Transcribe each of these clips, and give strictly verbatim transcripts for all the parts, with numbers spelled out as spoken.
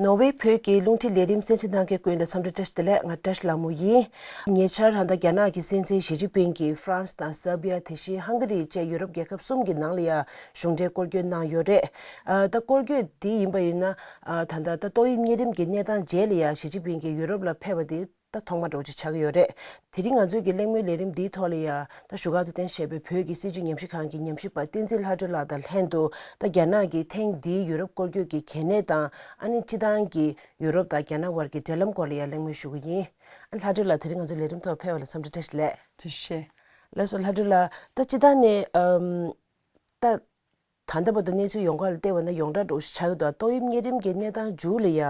ནོར་ཝེ་བོད་ཀྱི་རླུང་འཕྲིན་ལས་རིམ་གསན་གཟིགས་གནང་མཁན་ཀུན་ལ་འཚམས་འདྲི་བཀྲ་ཤིས་བདེ་ལེགས། ང་བཀྲ་ཤིས་ལྷ་མོ་ཡིན། ཉེ་ཆར་ད་ལྟ་རྒྱ་ནག་གི་སྲིད་འཛིན་ཞི་ཅིན་ཕིང་གིས་ཧྥ་རན་སི་དང་སར་བྷི་ཡ། དེ་བཞིན་ཧང་ག་རི་བཅས་ཡུ་རོབ་རྒྱལ་ཁབ་གསུམ་གྱི་ནང་ལ་ཡང་གཞུང་འབྲེལ་སྐོར་སྐྱོད་གནང་ཡོད་རེད། ཨ། ད་སྐོར་སྐྱོད་འདི་ཡིན་པ་ཡིན་ན། ཨ། ད་ལྟ་ད་ཏོག་དབྱིབས་གཉན་རིམས་ཀྱི་གནས་སྟངས་རྗེས་ལ་ཡང་ཞི་ཅིན་ཕིང་གིས་ཡུ་རོབ་ལ་ཕེབས་པ་དེ་ད་ཐོག་མ་འདྲ་བོ་ཅིག་ཆགས་ཀྱི་ཡོད་རེད། དེ་རིང་ང་ཚོའི་གི་གླེང་མོལ་ལས་རིམ་འདིའི་ཐོག་ལ་ཡང་ད་བཞུགས་སྒར་དུ་རྟེན་གཞི་བྱས་པའི་བོད་ཀྱི་སྲིད་བྱུས་ཉམས་ཞིབ་ཁང་གི་ཉམས་ཞིབ་པ་བསྟན་འཛིན་ལྷ་སྒྲོལ་ལགས་དང་ལྷན་དུ། ད་རྒྱ་ནག་གིས་ཐེངས་འདིའི་ཡུ་རོབ་སྐོར་སྐྱོད་ཀྱི་གལ་གནད་དང་། ཨ་ནི་སྤྱི་བཏང་གི་ཡུ་རོབ་དང་རྒྱ་ནག་དབར་གྱི་འབྲེལ་ལམ་སྐོར་ལ་ཡང་གླེང་མོལ་ཞུ་གི་ཡིན། ཨ། ལྷ་སྒྲོལ་ལགས་དེ་རིང་ང་ཚོའི་ལས་རིམ་ཐོག་ཕེབས་པ་ལ་འཚམས་འདྲི་བཀྲ་ཤིས་བདེ་ལེགས། ཐུགས་རྗེ་ཆེ། ལགས་སོ་ལྷ་སྒྲོལ་ལགས། ད་སྤྱི་བཏང་ནས། ཨམ། ད། ད་ལྟ་བར་དུ་གནས་ཚུལ་ཡོངས་ཁ་ལ་བལྟས་པ་ན་ཡོངས་གྲགས་འདྲ་བོ་ཞིག་ཆགས་ཀྱི་འདུག་ཏོག་དབྱིབས་གཉན་རིམས་ཀྱི་གནས་སྟངས་མཇུག་ལ་ཡ།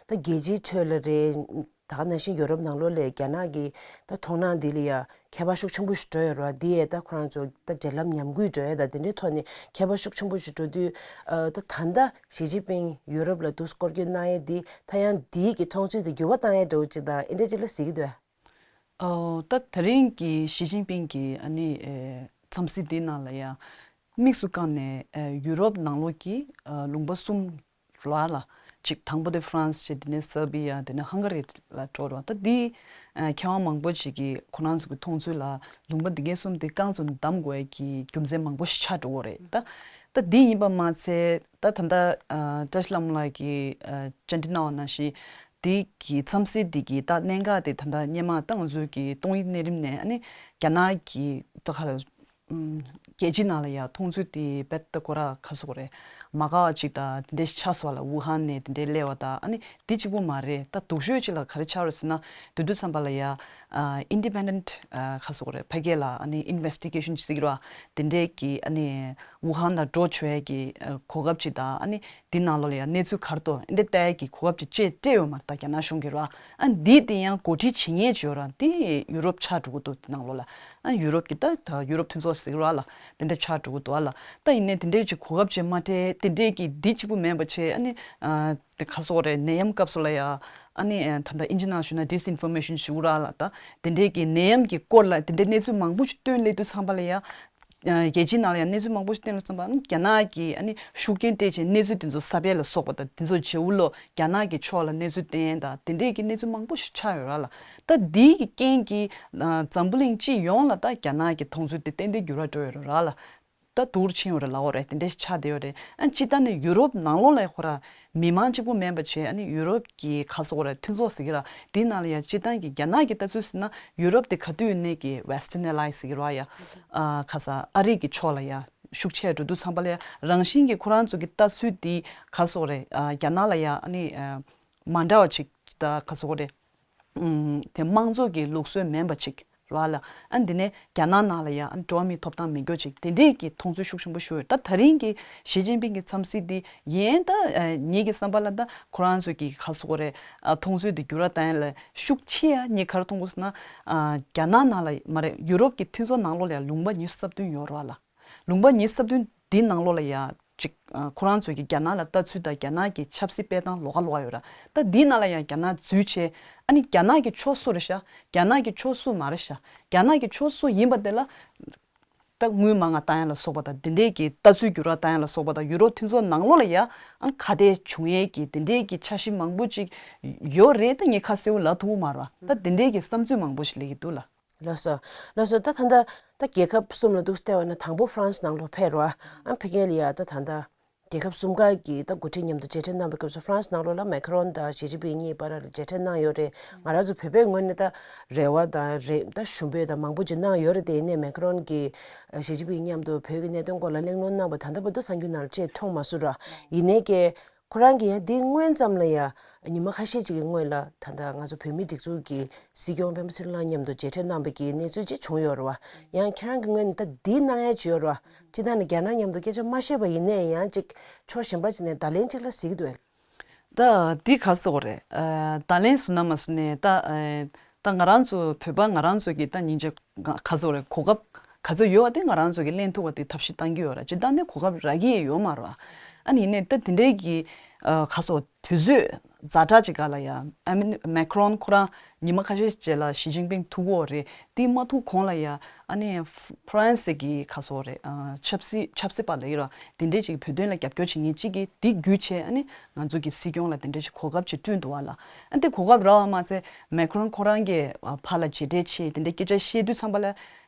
ད་རྒྱལ་སྤྱིའི་ཁྲོད་ལ་རེད། ད་ག་ནང་བཞིན་ཡོ་རོབ་ནང་ལོགས་ལ་རྒྱ་ནག་གི་ད་མཐོང་སྣང་འདི་ལ་ཡ་ཁྱད་པར་ཤུགས་ཆེན་པོ་ཞིག་འགྲོ་ཡོད་རེད་བ། འདི་ཡས་ད་ཁོ་རང་ཚོ་ད་འབྲེལ་ལམ་ཉམས་རྒུད་འགྲོ་ཡས་ད་དེ་འདྲའི་ཐོག་ནས་ཁྱད་པར་ཤུགས་ཆེན་པོ་ཞིག་འགྲོ་དུས། ཨ། ད་ད་ལྟ་ཞི་ཅིན་ཕིང་ཡོ་རོབ་ལ་འདུག་སྐོར་སྐྱོད་གནང་ཡས་འདི་ད་ཡང་འདིའི་གི་མཐོང་ཚུལ་དེ་འགྱུར་བ་བཏང་ཡས་འདྲ་བོ་ཅིག་དང་ཨེ་འདྲ་ཅིག་ལ་གཟིགས་ཀྱི་འདུག་གས། ཨོ། ད་དེ་རིང་གི་ཞི་ཅིན་ཕིང་གི་ཨ་ནི། ཨེ། འཚམས་གཟིགས་འདི་ནང་ལ་ཡང་དམིགས་སུ་བཀར་ནས། ཨེ། ཡུ་རོབ་ནང་ལོགས་ཀྱི། ཨ། ལུང་པ་གསུམ་ལ་ལ་ཅིག་དང་པོ་དེ་ཧྥ་རན་སི་བྱས། དེ་ནས་སར་བྷི་ཡ། དེ་ནས་ཧང་ག་རི་ལ་འགྲོ་རོགས། ད་འདི། ཨ། མཁས་དབང་མང་པོ་ཅིག་གིས་ཁོ་རང་ཚོ་གི་མཐོང་ཚུལ་ལ་ལུང་པ་འདི་གའི་གསུམ་དེ་རྐང་བཙུགས་ནས་བདམས་དགོས་ཡ་གི་རྒྱུ་མཚན་མང་པོ་ཞིག་ཆགས་འགྲོ་གི་རེད། ད་ད་འདི་ཡིན་པ་མ་ཚད་ད་ད་ལྟ། ཨ། བཀྲ་ཤིས་ལྷ་མོ་ལགས་ཀྱིས། ཨ། བཅར་འདྲི་གནང་བ་ནང་བཞིན། དེ་གི་འཚམས་གཟིགས་དེ་གི་ད་གནད་འགག་དེ་ད་ལྟ་སྔོན་མ་ད་ང་ཚོའི་གི་ཏོག་དབྱིབས་གཉན་རིམས་ནས་ཨ་ནི་རྒྱ་ནག་གི་ད་ག་ལ། ཨམ། རྒྱལ་སྤྱི་ནང་ལ་ཡང་མཐོང་ཚུལ་དེ་རྦད་དེ་ཁོ་རང་ག་ཟེར་དགོས་རེད། མ་དགའ་བ་ཅིག་དང་དེ་འདྲ་ཞིག་ཆགས་སོང་བ་ལ། ཝུ་ཧན་ནས་དེ་འདྲའི་སླེབས་པ་དང་། ཨ་ནི་དེ་གཅིག་པོ་མ་རེད། ད་སྡུག་ཤོས་ཅིག་ལ་ག་རེ་ཆགས་རེད་ཟེར་ན། དེ་དུས་ཙམ་པ་ལ་ཡ། ཨ། ཨིན་ཌི་པེན་ཌེན་ཊི། ཨ། ག་ཟེར་དགོས་རེད། ཕ་གི་ལ་ཨ་ནི་ཨིན་ཝེ་སི་ཊི་གེ་ཤན་ཟེར་གྱི་རེད་བ། དེ་འདྲའི་གི་ཨ་ནི་ཝུ་ཧན་ལ་འགྲོ་ཆོག་ཡས་ཀྱི། ཨ། གོ་སྐབས་ཅིག་དང་། ཨ་ནི་དེ་ནང་ལོགས་ལ་ཡ་གནས་ཚུལ་ག་རེ་འདུག་འདི་ལྟ་ཡས་ཀྱི་གོ་སྐབས་ཅིག་ཅེས་སྤྲད་ཡོད་མ་རེད། ད་རྒྱ་ནག་གཞུང་གིས་རེད་བ། ཨ། འདི་དེ་ཡང་གོ་སྒྲིག་བྱེད་མཁན་ཅིག་ཡོད་རེད་བ། དེ་ཡུ་རོབ་ཆགས་འགྲོ་གི་འདུག་དེ་ནང་ལོགས་ལ། ཨ། ཡུ་རོབ་ཀྱི་ད་ད་ཡུ་རོབ་མཐུན་ཚོགས་ཟེར་གྱི་རེད་བ་ལ། དེ་འདྲ་ཆགས་འགྲོ་གི་འདུག་བ་ལ། ད་ཡིན་ནའི་དེ་འདྲའི་ཅིག་གོ་སྐབས་ཅིག་མ་སྤྲད། དེ་འདྲའི་གི་འདི་གཅིག་པུ་མིན་པ་བྱས། ཨ་ནི། ཨ། དེ་ག་ཟེར་དགོས་རེད། ནད་ཡམས་སྐབས་སུ་ལ་ཡ། ཨ་ནི། ཨ། ད་ལྟ་ཨིན་ཇི་ནང་ཞུས་ན་ཌིས་ཨིན་ཕོར་མེ་ཤན་ཞུ་ར་ལ། ད་དེ་འདྲའི་གི་ནད་ཡམས་ཀྱི་སྐོར་ལ་དེ་འདྲའི་གནས་ཚུལ་མང་པོ་ཞིག་བཏོན་སླེབས་དུས་ཙམ་པ་ལ་ཡ། ཨ། རྒྱལ་སྤྱིའི་ནང་ལ་ཡ་གནས་ཚུལ་མང་པོ་ཞིག་བཏོན་སླེབས་ཙམ་པ། ཨ་ནི་རྒྱ་ནག་གིས་ཨ་ནི་ཤུགས་རྐྱེན་སྤྲད་བྱས་གནས་ཚུལ་དེ་ཚོ་གསར་སྤེལ་ལ་སོགས་པ་དང་། དེ་ཚོ་བྱེད་འུ་ལོ་རྒྱ་ནག་གི་ཕྱོགས་ལ་གནས་ཚུལ་བསྟན་དང་། དེ་འདྲའི་གི་གནས་ཚུལ་མང་པོ་ཞིག་ཆགས་ཡོད་ར་ལ། ད་འདིའི་གི་རྐྱེན་གྱིས། ཨ། འཛམ་བུ་གླིང་སྤྱི་ཡོངས་ལ་ད་རྒྱ་ནག་གི་མཐོང་ཚུལ་དེ་ཏན་ཏན་འགྱུར་བ་འགྲོ་ཡོད་ར་ལ། ད་སྡུག་རུ་ཕྱིན་ཡོད་རེད་ལབ་ཡོད་རེད། དེ་འདྲ་ཆགས་བསྡད་ཡོད་རེད། ཨ། སྤྱིར་བཏང་ནས་ཡུ་རོབ་ནང་ལོགས་ལ་ཁོ་ར་མི་མང་གཅིག་པུ་མིན་པ་བྱས། ཨ་ནི་ཡུ་རོབ་ཀྱི་ག་ཟེར་དགོས་རེད། མཐུན་ཚོགས་ཟེར་གྱི་ར། དེ་ནང་ལ་ཡང་སྤྱིར་བཏང་གི་རྒྱ་ནག་གི་ལྟ་ཚུལ་ཟེར་ན། ཡུ་རོབ་དེ་ག་དུས་ནས་ཀྱི་ཝེ་སི་ཊན་ཨེ་ལའེ་ཟེར་གྱི་ར་ཡ། ཨ། ག་ས་ཨ་རི་གི་ཕྱོགས་ལ་ཡ་ཤུགས་ཆེ་འགྲོ་དུས་ཙམ་པ་ལ་ཡ། རང་བཞིན་གྱིས་ཁོ་རང་ཚོ་གི་ལྟ་ཚུལ་དེ་ག་ཟེར་དགོས་རེད། ཨ། རྒྱ་ནག་ལ་ཡ་ཨ་ནི། ཨ། མ་འདྲ་བ་ཅིག་ད་ག་ཟེར་དགོས་རེད། ཨུམ། དེ་དམངས་གཙོ་གི་ལུགས་སྲོལ་མིན་པ་ཅིག་རེད་བ་ལ། ཨ། འདི་ནས་རྒྱ་ནག་ནང་ལ་ཡང་འགྲོ་བ་མིའི་ཐོབ་ཐང་མེད་རྒྱུ་ཅིག། དེ་འདྲའི་གི་མཐོང་ཚུལ་ཤུགས་ཆེན་པོ་ཞིག་ཡོད། ད་ད་རིང་གི་ཞི་ཅིན་ཕིང་གི་འཚམས་གཟིགས་འདི་ཡིན་ད། ཨ། ངེད་ཀྱི་བསམ་པ་ལ་ད་ཁོ་རང་ཚོས་ཀྱི་ག་ཟེར་དགོས་རེད། ཨ། མཐོང་ཚུལ་འདི་འགྱུར་བ་བཏང་ཡ་ལ་ཤུགས་ཆེ་ཡ་ངས་ག་རེ་མཐོང་གི་ཟེར་ན། ཨ། རྒྱ་ནག་ནང་ལ་མ་རེད། ཡུ་རོབ་ཀྱི་མཐུན་ཚོགས་ནང་ལོགས་ལ་ཡང་ལུང་པ་ཉི་ཤུ་རྩ་བདུན་ཡོད་རེད་བ་ལ། ལུང་པ་ཉི་ཤུ་རྩ་བདུན་འདི་ནང་ལོགས་ལ་ཡ་ཅིག། ཨ། ཁོ་རང་ཚོས་ཀྱི་རྒྱ་ནག་ལ་ལྟ་ཚུལ་དང་རྒྱ་ནག་གི་ཆབ་སྲིད་སྤེལ་སྟངས་ལོགས་ཀ་ལོགས་ཀ་ཡོད་ར། ད་འདི་ནང་ལ་ཡང་རྒྱ་ནག་འཛུལ་བྱས། ཨ་ནི་རྒྱ་ནག་གི་ཕྱོགས་སུ་རེད་ཤག། རྒྱ་ནག་གི་ཕྱོགས་སུ་མ་རེད་ཤག། རྒྱ་ནག་གི་ཕྱོགས་སུ་ཡིན་པ་དེ་ལ་ད་དངུལ་མང་ང་བཏང་ཡ་ལ་སོགས་པ་དང་། དེ་འདྲའི་གི་ལྟ་ཚུལ་འགྱུར་བ་བཏང་ཡ་ལ་སོགས་པ་དང་། ཡུ་རོབ་མཐུན་ཚོགས་ནང་ལོགས་ལ་ཡ་ཨ་ཁ་གཏད་བྱུང་ཡས་ཀྱི་དེ་འདྲའི་གི་འཆར་གཞི་མང་པོ་ཅིག་ཡོད་རེད། ད་ངས་ཁ་གསལ་པོ་ལབ་ཐུབ་ཀྱི་མ་རེད་བ། ད་དེ་འདྲའི་གི་བསམ་ཚུལ་མང་པོ་ཞིག་སླེབས་ཀྱི་འདུག་ལ། ལགས་སོ། ལགས་སོ། ད་ད་ལྟ་ད་རྒྱལ་ཁབ་གསུམ་ལ་འདུག་བལྟས་པ་ན། དང་པོ་ཧྥ་རན་སི་ནང་ལོགས་ཕེབས་རོགས། ཨ། ཕ་གི་ལ་ཡ་ད་ད་ལྟ་རྒྱལ་ཁབ་གསུམ་ཀ་གི་ད་འགོ་ཁྲིད་མཉམ་དུ་མཇལ་འཕྲད་གནང་བའི་སྐབས་སུ། ཧྥ་རན་སི་ནང་ལོགས་ལ་མེ་ཁ་རོན་དང་ཞི་ཅིན་ཕིང་གཉིས་བར་ལ་མཇལ་འཕྲད་གནང་ཡོད་རེད། ང་རང་ཚོ་བོད་པའི་ངོས་ནས་ད་རེ་བ་དང་རེ་ད་ཞུ་འབོད་དང་མང་པོ་ཅིག་གནང་ཡོད་རེད། དེ་ཡིན་ནའི་མེ་ཁ་རོན་གྱིས་ཞི་ཅིན་ཕིང་མཉམ་དུ་བོད་ཀྱི་གནད་དོན་སྐོར་ལ་གླེང་སློང་གནང་བ་ད་ལྟ་བར་དུ་གསར་འགྱུར་ནང་ལ་ཅིག་མཐོང་མ་སོང་ར། ཡིན་ནའི་ཀྱེ། ཁོ་རང་གིས་ཡང་འདི་སྔོན་ཙམ་ལ་ཡང་ཉི་མ་ཁ་ཤས་ཅིག་གི་སྔོན་ལ་ད་ལྟ་ང་ཚོ་བོད་མིའི་སྒྲིག་འཛུགས་ཀྱི་སྲིད་སྐྱོང་སྤེན་པ་ཚེ་རིང་ལགས་མཉམ་དུ་མཇལ་འཕྲད་གནང་བའི་གི་གནས་ཚུལ་ཅིག་བྱུང་ཡོད་རེད་བ། ཡང་ཁྱེད་རང་གི་ངོས་ནས་ད་འདི་གནང་ཡ་ཅིག་ཡོད་རེད་བ། སྤྱིར་བཏང་ནས་རྒྱ་ནག་མཉམ་དུ་སྐད་ཆ་མ་བཤད་པ་ཡིན་ནའི་ཡང་ཅིག་ཕྱོགས་གཞན་པ་ཅིག་ནས་བརྡ་ལན་ཅིག་ལ་གཟིགས་འདུག་ཨེ། ད་འདི་ག་ཟེར་དགོས་རེད། ཨ། བརྡ་ལན་བཟོ་ན་མ་བཟོ་ནའི་ད། ཨ། ད་ང་རང་ཚོ་བོད་པ་ང་རང་ཚོ་གི་ད་སྙིང་རྗེ་ག་ཟེར་དགོས་རེད། གོ་སྐབས་ ག་ཚོད་ཡོད་པ་དེ་ང་རང་ཚོ་གི་ལེན་ཐུབ་པ་དེ་ཐབས་ཤེས་བཏང་གི་ཡོད་ར། སྤྱིར་བཏང་ནས་གོ་སྐབས་རག་གི་ཡོད་མ་རེད་བ། ཨ་ནི་ཡིན་ནའི་ད་དེ་འདྲའི་གི་ཨ་ག་ཚོད་དུས་ཚོད་ཛ་དྲག་ཅིག་སྒང་ལ་ཡ་ཨ་མི་མེ་ཁ་རོན་ཁོ་རང་ཉི་མ་ཁ་ཤས་རྗེས་ལ་ཞི་ཅིན་ཕིང་ཐུག་གི་ཡོད་རེད། དེ་མ་ཐུག་གོང་ལ་ཡ་ཨ་ནི་ཧྥ་རན་སི་གི་ག་ཚོད་རེད། ཨ་ཆབ་སྲིད་ཆབ་སྲིད་པ་ལབ་ཀྱི་ར། དེ་འདྲའི་ཅིག་བོད་དོན་ལ་རྒྱབ་སྐྱོར་བྱེད་མཁན་གཅིག་གིས་དེ་བརྒྱུད་བྱས་ཨ་ནི་ང་ཚོ་གི་སྲིད་སྐྱོང་ལ་དེ་འདྲའི་ཅིག་གོ་སྐབས་ཅིག་བསྐྲུན་འདུག་བ་ལ། ཨ་དེ་གོ་སྐབས་རག་པ་མ་ཟད་མེ་ཁ་རོན་ཁོ་རང་གིས་ཨ་ཕར་ལ་མཇལ་འཕྲད་བྱས་དེ་འདྲའི་སྐད་ཆ་བཤད་དུས་ཙམ་པ་ལ།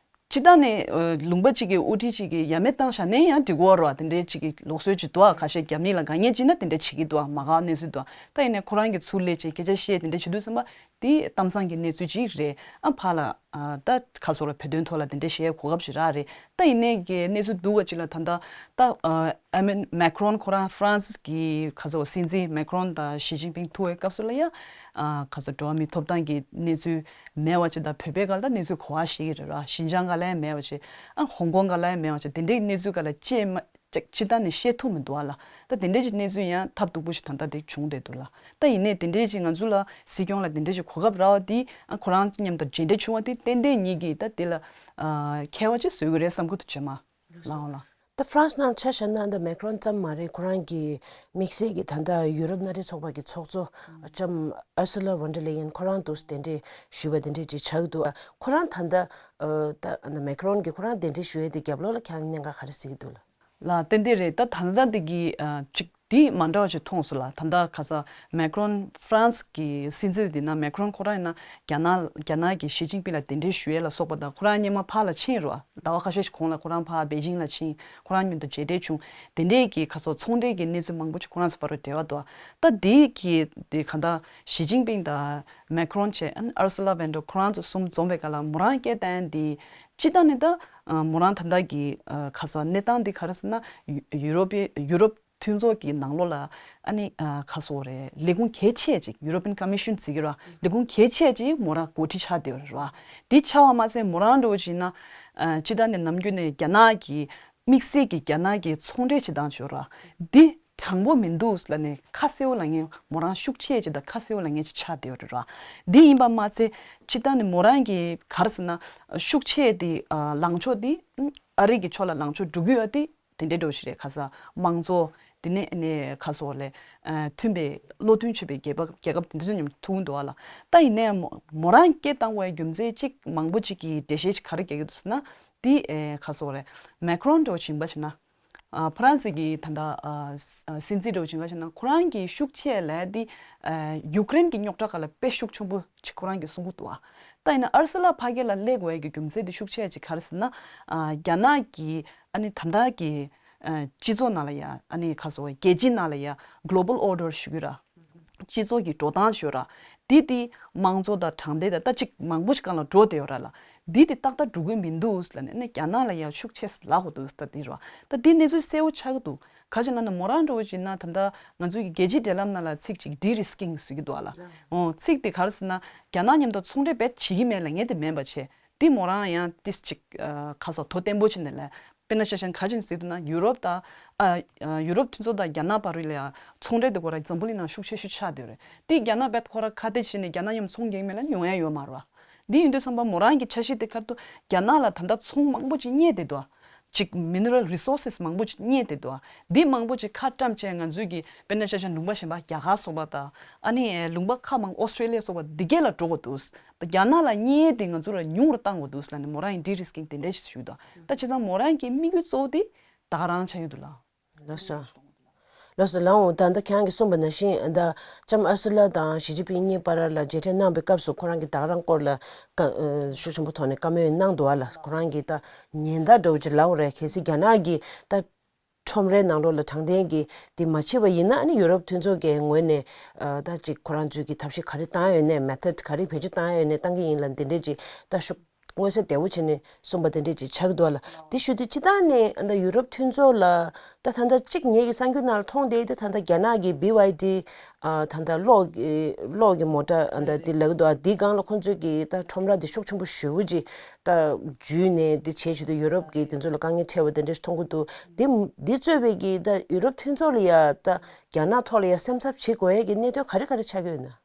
སྤྱིར་བཏང་ནས་ཨ་ལུང་པ་གཅིག་གི་དབུ་ཁྲིད་གཅིག་གིས་ཡ་མེད་བཏང་བཞག་ནའི་ཡང་འགྲིག་གི་རེད་བ། དེ་འདྲའི་གཅིག་གི་ལུགས་སྲོལ་གཅིག་འདུག་ཨ། ཁ་ཤས་རྒྱ་མི་ལ་དཀའ་ངལ་གཅིག་ན་དེ་འདྲ་བྱེད་ཀྱི་འདུག་ཨ། མ་དགའ་གནས་ཚུལ་འདུག་ཨ། ད་ཡིན་ནའི་ཁོ་རང་གིས་ཚུར་སླེབས་བྱས་སྐད་ཆ་བཤད་དེ་འདྲ་བྱེད་དུས་ཙམ་པ་དེ་གཏམ་བཟང་གི་གནས་ཚུལ་གཅིག་རེད་ཨ། ཕར་ལ་ཨ་ད་ག་ཚོད་ར་བོད་དོན་ཐོག་ལ་དེ་འདྲ་བཤད་གོ་སྐབས་ཤིག་རག་རེད། ད་ཡིན་ནའི་གི་གནས་ཚུལ་སྡུག་པ་གཅིག་ལ་ད་ལྟ་ད་ཨ་ཨ་མི་མེ་ཁ་རོན་ཁོ་རང་ཧྥ་རན་སི་གི་ག་ཚོད་སྲིད་འཛིན་མེ་ཁ་རོན་དང་ཞི་ཅིན་ཕིང་ཐུག་པའི་སྐབས་སུ་ལ་ཡ་ཨ་ག་ཚོད་འགྲོ་བ་མིའི་ཐོབ་ཐང་གི་གནས་ཚུལ་མེད་པ་ཅིག་དང་། བོད་པའི་སྒང་ལ་གནས་ཚུལ་ག་པར་ཤེས་ཀྱི་རེད་ར། ཤིན་ཅང་སྒང་ལ་ཡང་མེད་པ་ཅིག་ཨ་ཧོང་ཀོང་སྒང་ལ་ཡང་མེད་པ་ཅིག་དེ་འདྲའི་གནས་ཚུལ་སྒང་ལ་ཅིག་མ་ཅིག་སྤྱིར་བཏང་ནས་བཤད་ཐུབ་མི་འདུག་ཨ་ལ། ད་དེ་འདྲའི་ཅིག་གནས་ཚུལ་ཡང་ཐབས་སྡུག་པོ་ཞིག་ད་ལྟ་དེ་བྱུང་བསྡད་འདུག་ལ། ད་ཡིན་ནའི་དེ་འདྲའི་ཅིག་ང་ཚོ་ལ་སྲིད་སྐྱོང་ལ་དེ་འདྲའི་ཅིག་གོ་སྐབས་རག་པ་དེ་ཨ་ཁོ་རང་མཉམ་དུ་མཇལ་འཕྲད་བྱུང་བ་དེ་ཏན་ཏན་ཉིད་ཀྱིས་ད་དེ་ལ་ཨ་ཁྱད་པར་ཅིག་བཟོ་གི་རེད་བསམ་གི་འདུག་ཇེ་མ་ལའོ་ལ། ད་ཧྥ་རན་སི་ནང་ཆ་བཞག་ན་ད་མེ་ཁ་རོན་ཙམ་མ་རེད། ཁོ་རང་གི་དམིགས་བསལ་གྱི་ད་ལྟ་ཡུ་རོབ་མནའ་འབྲེལ་ཚོགས་པ་གི་ཚོགས་གཙོ་ལྕམ་ཨར་སུ་ལ་ཝོན་ཌར་ལེ་ཡན་ཁོ་རང་འདུག་དེ་འདྲས་ཞུས་པ་དེ་འདྲས་ཅིག་ཆགས་འདུག་ཁོ་རང་ད་ལྟ་ཨ་ད་ད་མེ་ཁ་རོན་གྱིས་ཁོ་རང་དེ་འདྲས་ཞུ་ཡས་དེ་རྒྱབ་ལོགས་ལ་ཁྱེད་རང་གཉིས་གཉིས་ཀ་ག་རེ་གཟིགས་ཀྱི་འདུག་ལ། ལ་ཏན་ཏན་རེད། ད་ད་ལྟ་འདི་གི་ཨ་ཅིག་འདི་མ་འདྲ་བ་ཅིག་མཐོང་སོང་ལ། ད་ལྟ་ཁ་ས་མེ་ཁ་རོན་ཧྥ་རན་སི་གི་སྲིད་འཛིན་འདི་ན་མེ་ཁ་རོན་ཁོ་རང་ཡིན་ན་རྒྱ་ནག་རྒྱ་ནག་གི་ཞི་ཅིན་ཕིང་ལ་གདན་འདྲེན་ཞུ་ཡས་ལ་སོགས་པ་དང་། ཁོ་རང་སྔོན་མ་ཕར་ལ་ཕྱིན་རོ། ཟླ་བ་ཁ་ཤས་ཤིག་གོང་ལ་ཁོ་རང་ཕར་པེ་ཅིང་ལ་ཕྱིན། ཁོ་རང་མཉམ་དུ་མཇལ་འཕྲད་བྱུང་། དེ་འདྲས་ཀྱི་ཁ་སོ་ཚོང་འབྲེལ་གྱི་གནས་ཚུལ་མང་པོ་ཅིག་ཁོ་རང་ཚོ་བར་དུ་འབྲེལ་བ་འདུག་ད་འདི་གི་འདི་ག་ད་ཞི་ཅིན་ཕིང་དང་མེ་ཁ་རོན་བྱས་ཨ་ནི་ཨར་སུ་ལ་ཝེན་ཌར་ཁོ་རང་ཚོ་གསུམ་འཛོམས་པའི་སྐབས་ལ་མོ་རང་སྐད་བཏང་འདི་སྤྱིར་བཏང་ནས་ད་ཨ་མོ་རང་ད་ལྟ་གི་ཨ་ཁ་སོ་གནས་སྟངས་འདི་ག་རེ་ཟེར་ན་ཡུ་ཡུ་རོབ་པའི་ཡུ་རོབ་མཐུན་ཚོགས་ཀྱི་ནང་ལོགས་ལ་ཨ་ནི་ཨ་ཁ་སོ་རེད། ལས་ཁུངས་གལ་ཆེ་ཅིག་European Commission ཟེར་གྱི་ར། ལས་ཁུངས་གལ་ཆེ་ཅིག་མོ་རང་འགོ་ཁྲིད་ཆགས་བསྡད་ཡོད་རེད་ར། འདི་ཆགས་པ་མ་ཟད་མོ་རང་འདྲ་བོ་ཅིག་ཡིན་ན་ཨ་སྤྱིར་བཏང་ནས་ནམ་རྒྱུན་ནས་རྒྱ་ནག་གི་དམིགས་བསལ་གྱི་རྒྱ་ནག་གི་ཚོང་འབྲེལ་བྱེད་སྟངས་ཅིག་ཡོད་ར། འདི་དྲང་པོ་མི་འདུག་ལབ་ནས་ཁ་གསལ་བོ་ལབ་མཁན་མོ་རང་ཤུགས་ཆེ་ཅིག་དང་ཁ་གསལ་བོ་ལབ་མཁན་ཅིག་ཆགས་བསྡད་ཡོད་རེད་ར། འདི་ཡིན་པ་མ་ཟད་སྤྱིར་བཏང་ནས་མོ་རང་གི་ག་རེ་ཟེར་ན་ཤུགས་ཆེ་དེ་ཨ་ལངས་ཕྱོགས་དེ་ཨ་རི་གི་ཕྱོགས་ལ་ལངས་ཕྱོགས་འགྲོ་གི་ཡོད་དེ། དེ་འདྲའི་འདྲ་བོ་ཞིག་རེད། ཁ་ས་དམངས་གཙོ་དེ་ནས་ནས་ཁ་སོ་ལས་ཨ་མཐུན་པའི་བློ་མཐུན་ཆོད་པའི་རྒྱལ་ཁབ་རྒྱལ་ཁབ་དེ་ཚོ་མཉམ་དུ་ཐུག་གི་འདུག་བ་ལ། ད་ཡིན་ནའི་མོ་མོ་རང་སྐད་བཏང་བའི་རྒྱུ་མཚན་གཅིག་མང་པོ་གཅིག་གིས་འགྲེལ་བཤད་ཅིག་ག་རེ་རྒྱག་གི་འདུག་ཟེར་ན། དེ་ཨེ་ཁ་སོ་རེད། མེ་ཁ་རོན་འདྲ་བོ་ཞིག་ཡིན་པ་བྱས་ན། ཨ་ཕ་རན་སི་གི་ད་ལྟ་ཨ་ཨ་སྲིད་འཛིན་འདྲ་བོ་ཞིག་ཡིན་པ་བྱས་ན་ཁོ་རང་གི་ཤུགས་ཆེ་ལས་དེ་ཨ་ཡུཀ་རེན་གི་རྙོག་དྲ་སྒང་ལ་དཔེ་ཤུགས་ཆེན་པོ་ཅིག་ཁོ་རང་གིས་གསུང་གི་འདུག་བ། ད་ཡིན་ན་ཨར་སི་ལ་ཕ་གི་ལ་སླེབས་དགོས་ཡ་གི་རྒྱུ་མཚན་དེ་ཤུགས་ཆེ་ཅིག་ག་རེ་ཟེར་ན། ཨ་རྒྱ་ནག་གི་ཨ་ནི་ད་ལྟ་གི་ཨ་སྤྱི་ཚོགས་ནང་ལ་ཡ་ཨ་ནི་ཁ་སོ་རྒྱལ་སྤྱི་ནང་ལ་ཡ་Global Order ཞུ་གི་ར། སྤྱི་ཚོགས་ཀྱི་འགྲོ་སྟངས་ཞུ་ར། འདི་དེ་དམངས་གཙོ་དང་དྲང་བདེན་དང་ད་ཅིག་མང་པོ་ཞིག་སྒང་ལ་འགྲོ་བསྡད་ཡོད་ར་ལ། འདི་དེ་ཏག་ཏག་འགྲོ་གི་མི་འདུག་ལབ་ནས་ཨ་ནི་རྒྱ་ནག་ལ་ཡ་ཤུགས་ཆེ་ལབ་དགོས་འདུག་ད་འདི་ར། ད་འདི་གནས་ཚུལ་གསལ་བོ་ཆགས་ཀྱི་འདུག་ག་ཅི་ལབ་ན་མོ་རང་འདྲ་བོ་ཅིག་ན་ད་ལྟ་ང་ཚོའི་གི་རྒྱལ་སྤྱིའི་འབྲེལ་ལམ་ནང་ལ་ཚིག་ཅིག་ཌི་རི་སི་ཀིང་ཟེར་གྱི་འདུག་ཨ་ལ། ཨོ་ཚིག་དེ་ག་རེ་ཟེར་ན་རྒྱ་ནག་མཉམ་དུ་ཚོང་འབྲེལ་རྦད་བྱེད་ཀྱི་མེད་ལབ་མཁན་དེ་མིན་པ་བྱས། དེ་མོ་རང་ཡང་ཏིས་ཅིག་ཁ་སོ་དོ་བརྟན་པོ་བྱས་ནས་ལས། དཔེར་ན་ཆ་བཞག་ན་ག་ཅི་ཟེར་འདུག་ན་ཡུ་རོབ་དང་ཨ་ཡུ་རོབ་མཐུན་ཚོགས་དང་རྒྱ་ནག་བར་ལ་ཡང་ཚོང་འབྲེལ་དེ་ཁོ་ར་འཛམ་བུ་གླིང་ནང་ཤུགས་ཆེ་ཤོས་ཆགས་བསྡད་ཡོད་རེད། དེ་རྒྱ་ནག་རྦད་ཁོ་ར་ཁ་གཏད་བྱས་ནས་རྒྱ་ནག་མཉམ་ཚོང་རྒྱག་མེད་ལ་ཡོང་ཡ་ཡོད་མ་རེད་བ། འདི་ཡིན་དུས་ཙམ་པ་མོ་རང་གི་འཆར་གཞི་དེ་ཁར་དུ་རྒྱ་ནག་ལ་ད་ལྟ་ཚོང་མང་པོ་ཅིག་རྙེད་བསྡད་འདུག་ཅིག་མི་ནི་རལ་རི་སོར་སེས་མང་པོ་ཅིག་རྙེད་བསྡད་འདུག་འདི་མང་པོ་ཅིག་ཁ་བཀྲམ་བྱས་ང་ཚོའི་གི་དཔེར་ན་ཆ་བཞག་ན་ལུང་པ་གཞན་པ་རྒྱ་གར་སོགས་པ་དང་ཨ་ནི་ལུང་པ་ཁག་མང་ཨོ་སི་ཀྲེ་ལི་ཡ་སོགས་པ་འདི་གས་ལ་འགྲོ་དགོས་འདུག་ད་རྒྱ་ནག་ལ་རྙེད་དེ་ང་ཚོ་ལ་ཉུང་རུ་བཏང་དགོས་འདུག་ལབ་ནས་མོ་རང་གིས་ཌི་རི་སི་ཀིང་དེ་འདྲ་ཞིག་ཞུས་འདུག་ད་བྱས་ཙང་མོ་རང་གི་དམིགས་ཡུལ་གཙོ་བོ་དེ་ད་ག་རང་ཆགས་ཡོད་འདུག་ལ། ལགས་སོ། ལགས་སོ་ལགས་འོང་། ད་ལྟ་ཁྱེད་རང་གིས་གསུངས་པ་ནང་བཞིན་ད་ལྕམ་ཨར་སུ་ལ་དང་ཞི་ཅིན་ཕིང་གཉིས་བར་ལ་མཇལ་འཕྲད་གནང་བའི་སྐབས་སུ་ཁོ་རང་གིས་ད་ག་རང་སྐོར་ལ་བཀའ་ཤུགས་ཆེན་པོ་ཐོག་ནས་བཀའ་མོལ་གནང་འདུག་ཨ་ལ། ཁོ་རང་གིས་ད་ཉེན་བརྡ་འདྲ་བོ་ཅིག་ལབ་དགོས་རེད། གལ་སྲིད་རྒྱ་ནག་གིས་ད་ཁྲོམ་རའི་ནང་ལོགས་ལ་དྲང་བདེན་གྱི་དེ་མ་བྱས་པ་ཡིན་ན་ཨ་ནི་ཡུ་རོབ་མཐུན་ཚོགས་ཀྱི་ངོས་ནས་ཨ་ད་ཅིག་ཁོ་རང་ཚོའི་གི་ཐབས་ཤེས་ག་རེ་བཏང་ཡོད་ནས་མེ་ཐོཌ་ག་རེ་བེད་སྤྱོད་བཏང་ཡོད་ནས་བཏང་གི་ཡིན་ལ་འདི་འདྲས་ཅིག་ད་ཤུགས་མངོན་གསལ་དོད་པོ་བྱས་ནས་གསུངས་པ་དེ་འདྲས་ཅིག་ཆགས་ཀྱི་འདུག་ཨ་ལ། དེ་ཞུ་དུས་སྤྱིར་བཏང་ནས་ཨ་ད་ཡུ་རོབ་མཐུན་ཚོགས་ལ་ད་ད་ལྟ་གཅིག་ངེད་ཀྱི་གསར་འགྱུར་ནང་ལ་མཐོང་བསྡད་དེ་ད་ལྟ་རྒྱ་ནག་གི་བི་ཝའི་ཌི་ཨ་ད་ལྟ་གློག་གི་གློག་གི་མོ་ཊ་ཨ་ད་དེ་ལབ་ཀྱི་འདུག་ཨ། དེའི་སྒང་ལ་ཁོང་ཚོས་ཀྱི་ད་ཁྲོམ་ར་དེ་ཤུགས་ཆེན་པོ་ཞེ་པོ་ཅིག་ད་འཇུས་ནས་དེ་བྱས་བྱས་དུས་ཡུ་རོབ་ཀྱི་དེ་ཚོ་ལ་དཀའ་ངལ་འཕྲད་པ་དེ་འདྲ་ཞིག་མཐོང་གི་འདུག་དེ་དེ་གཙོས་པའི་གི་ད་ཡུ་རོབ་མཐུན་ཚོགས་ལ་ཡ་ད་རྒྱ་ནག་ཐོག་ལ་ཡ་སེམས་འཚབ་བྱེད་དགོས་ཡ་གི་གནད་དོན་ག་རེ་ག་རེ་ཆགས་ཀྱི་ཡོད་ན།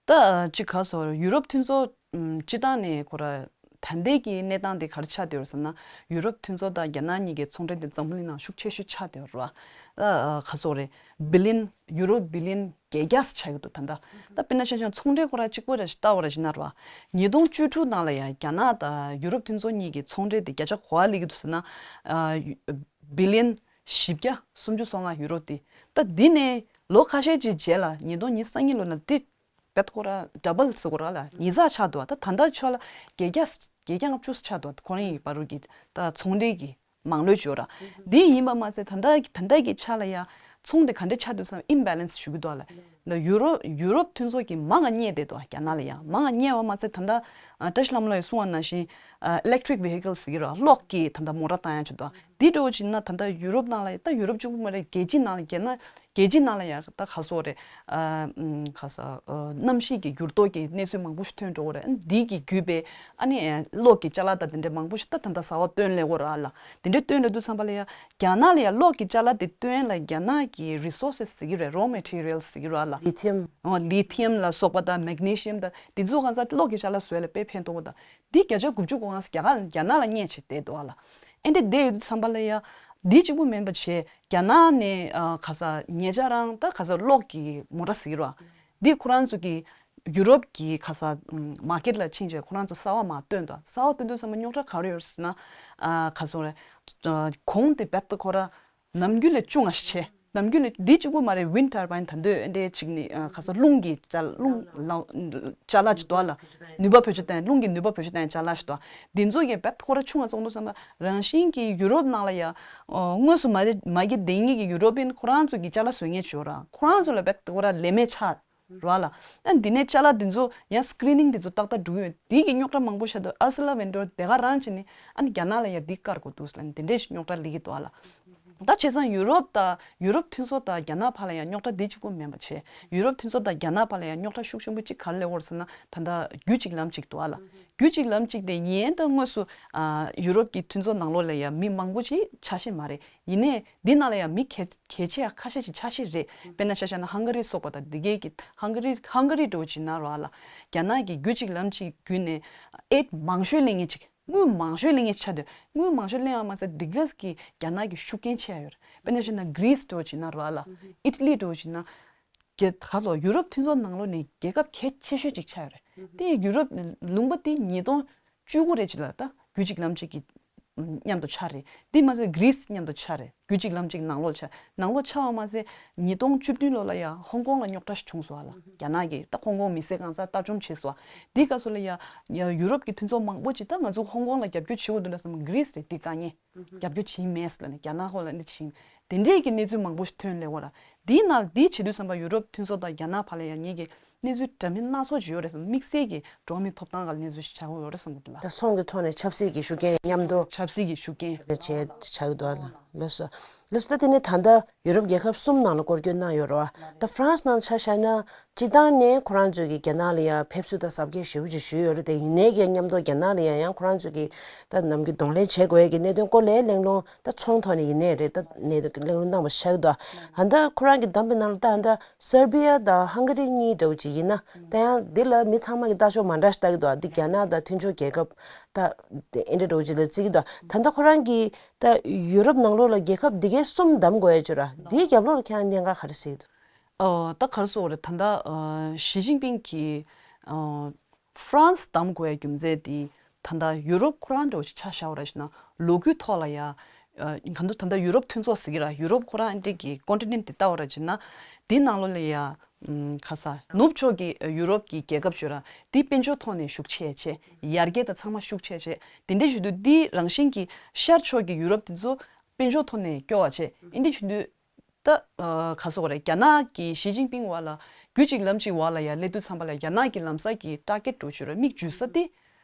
ད་ཅིག་ག་སོ་ཡུ་རོབ་མཐུན་ཚོགས་སྤྱི་བཏང་ནས་ཁོ་ར་ ད་ལྟའི་གི་གནས་སྟངས་དེ་ག་རེ་ཆགས་བསྡད་ཡོད་རེད་ཟེར་ན། ཡུ་རོབ་མཐུན་ཚོགས་དང་རྒྱ་ནག་གཉིས་ཀྱི་ཚོང་འབྲེལ་དེ་འཛམ་བུ་གླིང་ནང་ཤུགས་ཆེ་ཤོས་ཆགས་བསྡད་ཡོད་རེད་བ། ཨ་ག་ཟེར་དགོས་རེད། བི་ལི་ཡན་ཡུ་རོ་བི་ལི་ཡན་བརྒྱད་བརྒྱ་ཆགས་ཀྱི་འདུག་ད་ལྟ། ད་དཔེར་ན་ཆ་བཞག་ཚོང་འབྲེལ་ཁོ་རང་གཅིག་པོ་རེ་ཞིག་ལྟ་བ་རེ་ཞིག་ན་རེད་བ། ཉིས་སྟོང་བཅུ་དྲུག་ནང་ལ་ཡང་རྒྱ་ནག་དང་ཡུ་རོབ་མཐུན་ཚོགས་གཉིས་ཀྱི་ཚོང་འབྲེལ་དེ་བརྒྱ་ཆ་ག་པར་སླེབས་ཀྱི་འདུག་ཟེར་ན། ཨ་བི་ལི་ཡན་བཞི་བརྒྱ་སུམ་ཅུ་སོ་ལྔ་ཡུ་རོ་དེ། ད་འདི་ནས་ལོ་ཁ་ཤས་ཀྱི་རྗེས་ལ་ཉིས་སྟོང་ཉི་ཤུ་རྩ་གཉིས་ལོ་ན་དེ་བེད་ཁོ་ར་ཌ་བལ་ཟེར་དགོས་ར་ལ་ཉིས་བརྩེགས་ཆགས་འདུག་ད་ད་ལྟ་ཆ་ལ་བརྒྱད་བརྒྱ་བརྒྱད་བརྒྱ་ལྔ་བཅུ་ཆགས་འདུག་ཁོ་རང་གི་བར་དུ་གི་ད་ཚོང་འབྲེལ་གྱི་མང་ལོས་བརྗོད་ར། འདི་ཡིན་པ་མ་ཟད་ད་ལྟ་ད་ལྟ་གི་ཆ་ལ་ཡ་ཚོང་དེ་ག་འདྲ་ཆགས་འདུག་བསམ་ཨིམ་བེ་ལན་སི་ཞུ་གི་འདུག་ལ། ད་ཡུ་རོ་ཡུ་རོབ་མཐུན་ཚོགས་ཀྱིས་མང་ང་བརྙས་བསྡད་འདུག་རྒྱ་ནག་ལ་ཡ་མང་ང་བརྙས་པ་མ་ཟད་ད་ལྟ་ཨ་བཀྲ་ཤིས་ལྷ་མོ་ལགས་ཀྱིས་གསུངས་པ་ནང་བཞིན་ཨ་electric vehicles ཟེར་གྱི་ར་གློག་གི་ད་ལྟ་མོ་ཊ་བཏང་ཡ་ཆུ་འདུག་འདི་འདྲ་བོ་བྱས་ན་ད་ལྟ་ཡུ་རོབ་ནང་ལ་ད་ཡུ་རོབ་གཅིག་པུ་མ་རེད། རྒྱལ་སྤྱི་ནང་ལ་རྒྱལ་ན་རྒྱལ་སྤྱི་ནང་ལ་ཡང་ད་ག་ཟེར་དགོས་རེད། ཨ་ཨམ་ག་ཟེར་ཨ་གནམ་གཤིས་ཀྱི་འགྱུར་ལྡོག་གི་གནས་ཚུལ་མང་པོ་ཞིག་ཐོན་འགྲོ་གི་རེད། ཨ་འདི་གི་བརྒྱུད་པས་ཨ་ནི་གློག་གི་ཅ་ལག་དང་དེ་འདྲ་མང་པོ་ཞིག་ད་ད་ལྟ་གསར་པ་བཏོན་སླེབས་ཀྱི་ཡོད་རེད་ལ། དེ་འདྲ་བཏོན་སླེབས་དུས་ཙམ་པ་ལ་ཡང་རྒྱ་ནག་ལ་ཡང་གློག་གི་ཅ་ལག་དེ་བཏོན་ལ་རྒྱ་ནག་གི་resources ཟེར་གྱི་རེད། raw materials ཟེར་གྱི་རེད་ལ། ལི་ཐི་ཡམ། ཨོ་ལི་ཐི་ཡམ་ལ་སོགས་པ་དང་མེག་ནི་ཤི་ཡམ་དང་དེ་ཚོ་གང་ཟག་གློག་གི་ཅ་ལག་བཟོ་ཡ་ལ་དཔེ་ཕན་ཐོགས་པ་དང་། འདི་བརྒྱ་ཆ་དགུ་བཅུ་གོ་ལྔ་རྒྱ་གར་རྒྱ་ནག་ལ་བརྙས་བྱས་བསྡད་འདུག་ཨ་ལ། ཨེ་འདྲ་བསྡད་ཡོད་དུས་ཙམ་པ་ལ་ཡ། འདི་གཅིག་པུ་མིན་པ་བྱས་རྒྱ་ནག་ནས་ཨ་ག་ས་ཉེ་ཆར་རང་ད་ག་ས་གློག་གི་མོ་ཊ་ཟེར་གྱི་རེད་བ། འདི་ཁོ་རང་ཚོ་གི་ཡུ་རོབ་ཀྱི་ག་ས་མར་ཀེཊ་ལ་ཕྱིན་བྱས་ཁོ་རང་ཚོ་གསར་པ་མར་བཏོན་འདུག་གསར་པ་བཏོན་དུས་ཙམ་པ་རྙོག་དྲ་ག་རེ་ཡོད་ཟེར་ན། ཨ་ག་ས་རེད། གོང་དེ་རྦད་དེ་ཁོ་རང་ནམ་རྒྱུན་ལས་ཅུང་ང་ཞིག་ཆེ། ནམ་རྒྱུན་ལས་འདི་གཅིག་པུ་མ་རེད། ཝིན་ཊར་བྷའིན་ད་འདོད་འདྲའི་གཅིག་ནི་ཨ་ག་ས་རླུང་གི་ཅ་རླུང་ལ་ཅ་ལག་ཅིག་འདུག་ཨ་ལ། ནུས་པ་བེད་སྤྱོད་བཏང་རླུང་གི་ནུས་པ་བེད་སྤྱོད་བཏང་ཅ་ལག་ཞིག་འདུག་འདི་ཚོ་གི་རྦད་ཁོ་ར་ཆུང་ང་བཙོང་དུས་ཙམ་པ་རང་བཞིན་གྱིས་ཡུ་རོབ་ནང་ལ་ཡ་ཨ་དངོས་སུ་མ་མ་གི་དེ་ཉིད་ཀྱི་ཡུ་རོབ་པིན་ཁོ་རང་ཚོ་གི་ཅ་ལག་བཟོ་མཁན་ཅིག་ཡོད་ར། ཁོ་རང་ཚོ་ལ་རྦད་ཁོ་ར་ལས་མེད་ཆགས་ར་ལ། ཨ་འདི་ནས་ཅ་ལག་འདི་ཚོ་ཡང་སི་ཀི་རི་ནིང་འདི་ཚོ་ཏག་ཏག་འགྲོ་གི་ཡོད། འདི་གི་རྙོག་དྲ་མང་པོ་ཤ་འདུག་ཨར་སི་ལ་ཝེན་ཌོར་དེ་ག་རང་བྱས་ནས་ཨ་ནི་རྒྱ་ནག་ལ་ཡ་འདི་བཀར་དགོས་འདུག་ཟེར་ལ་ནི་དེ་འདྲའི་རྙོག་དྲ་སླེབས་ཀྱི་འདུག་ཨ་ལ། ད་བྱས་ཙང་ཡུ་རོབ་དང་ཡུ་རོབ་མཐུན་ཚོགས་དང་རྒྱ་ནག་བར་ལ་ཡང་རྙོག་དྲ་འདི་གཅིག་པུ་མིན་པ་བྱས། ཡུ་རོབ་མཐུན་ཚོགས་དང་རྒྱ་ནག་བར་ལ་ཡང་རྙོག་དྲ་ཤུགས་ཆེན་པོ་གཅིག་ག་རེ་སླེབས་ཡོད་རེད་ཟེར་ན། ད་ལྟ་རྒྱུད་གཅིག་ལམ་གཅིག་འདུག་ཨ་ལ། རྒྱུད་གཅིག་ལམ་གཅིག་དེ་ཡིན་ད་དངོས་སུ་ཨ་ཡུ་རོབ་ཀྱི་མཐུན་ཚོགས་ནང་ལོགས་ལ་ཡང་མི་མང་པོ་ཅིག་ཆ་ཤས་མ་རེད། ཡིན་ནའི་འདི་ནང་ལ་ཡང་མི་གལ་གལ་ཆེ་ཡང་ཁ་ཤས་ཅིག་ཆ་ཤས་རེད། དཔེར་ན་ཆ་བཞག་ན་ཧང་ག་རི་སོགས་པ་དང་འདི་གའི་གི་ཧང་ག་རི་ཧང་ག་རི་འདྲ་བོ་ཅིག་ན་རོ་ཨ་ལ། རྒྱ་ནག་གི་རྒྱུད་གཅིག་ལམ་གཅིག་བརྒྱུད་ནས་ཨེཌ་མང་ཤོས་ལེན་མཁན་ཅིག་དངུལ་མང་ཤོས་ལེན་མཁན་ཆགས་འདུག་དངུལ་མང་ཤོས་ལེན་པ་མ་ཟད་འདི་ག་གི་རྒྱ་ནག་གི་ཤུགས་རྐྱེན་ཆེ་ཡ་ཡོད་རེད། དཔེར་ན་བཤད་ན་གྷི་རི་སི་འདྲ་བོ་བྱས་ན་རོ་ཨ་ལ། ཨི་ཊ་ལི་འདྲ་བོ་བྱས་ན། རྒྱ་ག་ཚོ་ཡུ་རོབ་མཐུན་ཚོགས་ནང་ལོགས་ནས་རྒྱལ་ཁབ་གལ་ཆེ་ཤོས་ཅིག་ཆགས་ཡོད་རེད། དེ་ཡུ་རོབ་ལུང་པ་དེ་ཉིས་སྟོང་བཅུ་དགུ་རེད་ཅིག་ལ་ད་རྒྱུད་གཅིག་ལམ་གཅིག་གི་མཉམ་དུ་ཆགས་རེད། དེ་མ་ཟད་གྷི་རི་སི་མཉམ་དུ་ཆགས་རེད། རྒྱུད་གཅིག་ལམ་གཅིག་ནང་ལོགས་ཆགས་ནང་ལོགས་ཆགས་པ་མ་ཟད་ཉིས་སྟོང་བཅུ་བདུན་ལོ་ལ་ཡ་ཧོང་ཀོང་ལ་རྙོག་དྲ་ཞིག་བྱུང་སོང་བ་ལ། རྒྱ་ནག་གིས་ད་ཧོང་ཀོང་མི་སེར་གང་ཟག་ལྟ་སྒྲོམ་བྱས་སོང་བ། དེའི་སྐབས་སུ་ལ་ཡ་ཡ་ཡུ་རོབ་ཀྱི་མཐུན་ཚོགས་མང་པོ་ཅིག་ད་ང་ཚོ་ཧོང་ཀོང་ལ་རྒྱབ་སྐྱོར་བྱེད་དགོས་འདུག་ལ་བསམ། གྷི་རི་སི་རེད་དེ་དཀའ་ངལ། རྒྱབ་སྐྱོར་བྱེད་མེད་ཟེར་ལ་ནི་རྒྱ་ནག་ཧོ་ལ་ནི་ཆིང་། དེ་འདྲས་ཀྱི་གནས་ཚུལ་མང་པོ་ཞིག་ཐོན་སླེབས་པ་ར། དེའི་ནང་དེའི་བྱེད་དུས་ཙམ་པ་ཡུ་རོབ་མཐུན་ཚོགས་དང་རྒྱ་ནག་བར་ལ་ཡང་ངེད་ཀྱི་གནས་ཚུལ་འདྲ་མིན་སྣ་ཚོགས་ཅིག་ཡོད་རེད་བསམ། དམིགས་བསལ་གྱི་འགྲོ་བ་མིའི་ཐོབ་ཐང་སྒང་ལ་གནས་ཚུལ་ཞིག་ཆགས་ཀྱི་ཡོད་རེད་བསམ་གྱི་འདུག་ལ། ད་ཚོང་གི་ཐོག་ནས་ཆབ་སྲིད་ཀྱི་ཤུགས་རྐྱེན་མཉམ་དུ་ཆབ་སྲིད་ཀྱི་ཤུགས་རྐྱེན་རེད་བྱས་ཆགས་ཀྱི་འདུག་ལ། ལགས་སོ། ལགས་སོ། ད་དེ་ནས་ད་ལྟ་ཡུ་རོབ་རྒྱལ་ཁབ་གསུམ་ནང་ལ་སྐོར་སྐྱོད་གནང་ཡོད་རེད་བ། ད་ཧྥ་རན་སི་ནང་ཆ་བཞག་ན། སྤྱི་བཏང་ནས་ཁོ་རང་ཚོས་ཀྱི་རྒྱ་ནག་ལ་ཡང་ཕེབས་བསུ་དང་གཟབ་རྒྱས་ཞེ་པོ་ཅིག་ཞུས་ཡོད་རེད་དེ། ཡིན་ནའི་ཀྱང་མཉམ་དུ་རྒྱ་ནག་ལ་ཡང་ཡང་ཁོ་རང་ཚོས་ཀྱི་ད་ནམ་རྒྱུན་གདོང་ལེན་བྱེད་དགོས་ཀྱི་གནད་དོན་སྐོར་ལ་གླེང་སློང་ད་ཚོང་ཐོག་ནས་ཡིན་ནའི་རེད། ད་གནད་དོན་གླེང་སློང་གནང་བ་ཤག་ད། ཨ་ད་ཁོ་རང་གི་གདམ་པའི་ནང་ལ་ད་ཨ་ད་སར་བྷི་ཡ་དང་ཧང་ག་རི་གཉིས་འདྲ་བོ་ཅིག་ཡིན་ན། ད་ཡང་འདི་ལ་མི་ཚང་མ་གི་ལྟ་ཕྱོགས་མ་འདྲ་ཞིག་ལྟ་གི་འདུག་ཨ་འདི་རྒྱ་ནག་དང་མཐུན་ཕྱོགས་རྒྱལ་ཁབ་ད་དེ་ཨེ་འདྲ་འདྲ་བོ་ཅིག་ལ་བརྩི་གི་འདུག་ད་ད་ཁོ་རང་གི་ད་ཡུ་རོབ་ནང་ལོགས་ལ་རྒྱལ་ཁབ་འདི་གའི་གསུམ་གདམ་དགོས་ཡ་ཅིག་ཡོད་ར། འདིའི་རྒྱབ་ལོགས་ལ་ཁྱེད་རང་གནད་འགག་ག་རེ་གཟིགས་འདུག་ཨོ། ད་ག་རེ་ཟེར་དགོས་རེད། ད་ལྟ་ཨ་ཞི་ཅིན་ཕིང་གིས་ཨ་ཧྥ་རན་སི་བདམས་དགོས་ཡ་རྒྱུ་མཚན་དེ་ད་ལྟ་ཡུ་རོབ་ཁོ་རང་འདྲ་བོ་ཞིག་ཆ་བཞག་པ་ར་ཞིག་ན་ལོ་རྒྱུས་ཐོག་ལ་ཡ་ཨ་གང་འདུག་ད་ལྟ་ཡུ་རོབ་མཐུན་ཚོགས་ཟེར་གི་ར། ཡུ་རོབ་ཁོ་རང་འདྲ་གི་ཀོན་ཊི་ནེན་ཊི་དེ་ལྟ་བ་ར་ཞིག་ན་དེའི་ནང་ལོགས་ལ་ཡ་ཨམ་ག་ས་ནུབ་ཕྱོགས་ཀྱི་ཡུ་རོབ་ཀྱི་རྒྱལ་ཁབ་ཅིག་ཡོད་ར། དེ་དཔལ་འབྱོར་ཐོག་ནས་ཤུགས་ཆེ་ཆེ། ཡར་རྒྱས་དང་ཚང་མ་ཤུགས་ཆེ་ཆེ། དེ་འདྲ་ཞིག་འདུག་དེ་རང་བཞིན་གྱིས་ཤར་ཕྱོགས་ཀྱི་ཡུ་རོབ་དེ་ཚོ་དཔལ་འབྱོར་ཐོག་ནས་སྐྱོ་བ་བྱས། ཨིན་དེ་བཞིན་དུ་ད་ཨ་ག་ཟེར་དགོས་རེད། རྒྱ་ནག་གི་ཞི་ཅིན་ཕིང་བར་ལ་རྒྱུད་གཅིག་ལམ་གཅིག་བར་ལ་ཡ་སླེབས་དུས་ཙམ་པ་ལ་རྒྱ་ནག་གི་ལམ་སང་གི་ཊར་གེཊ་འདྲ་བོ་ཅིག་རེད། མིག་འཇུ་ས་དེ་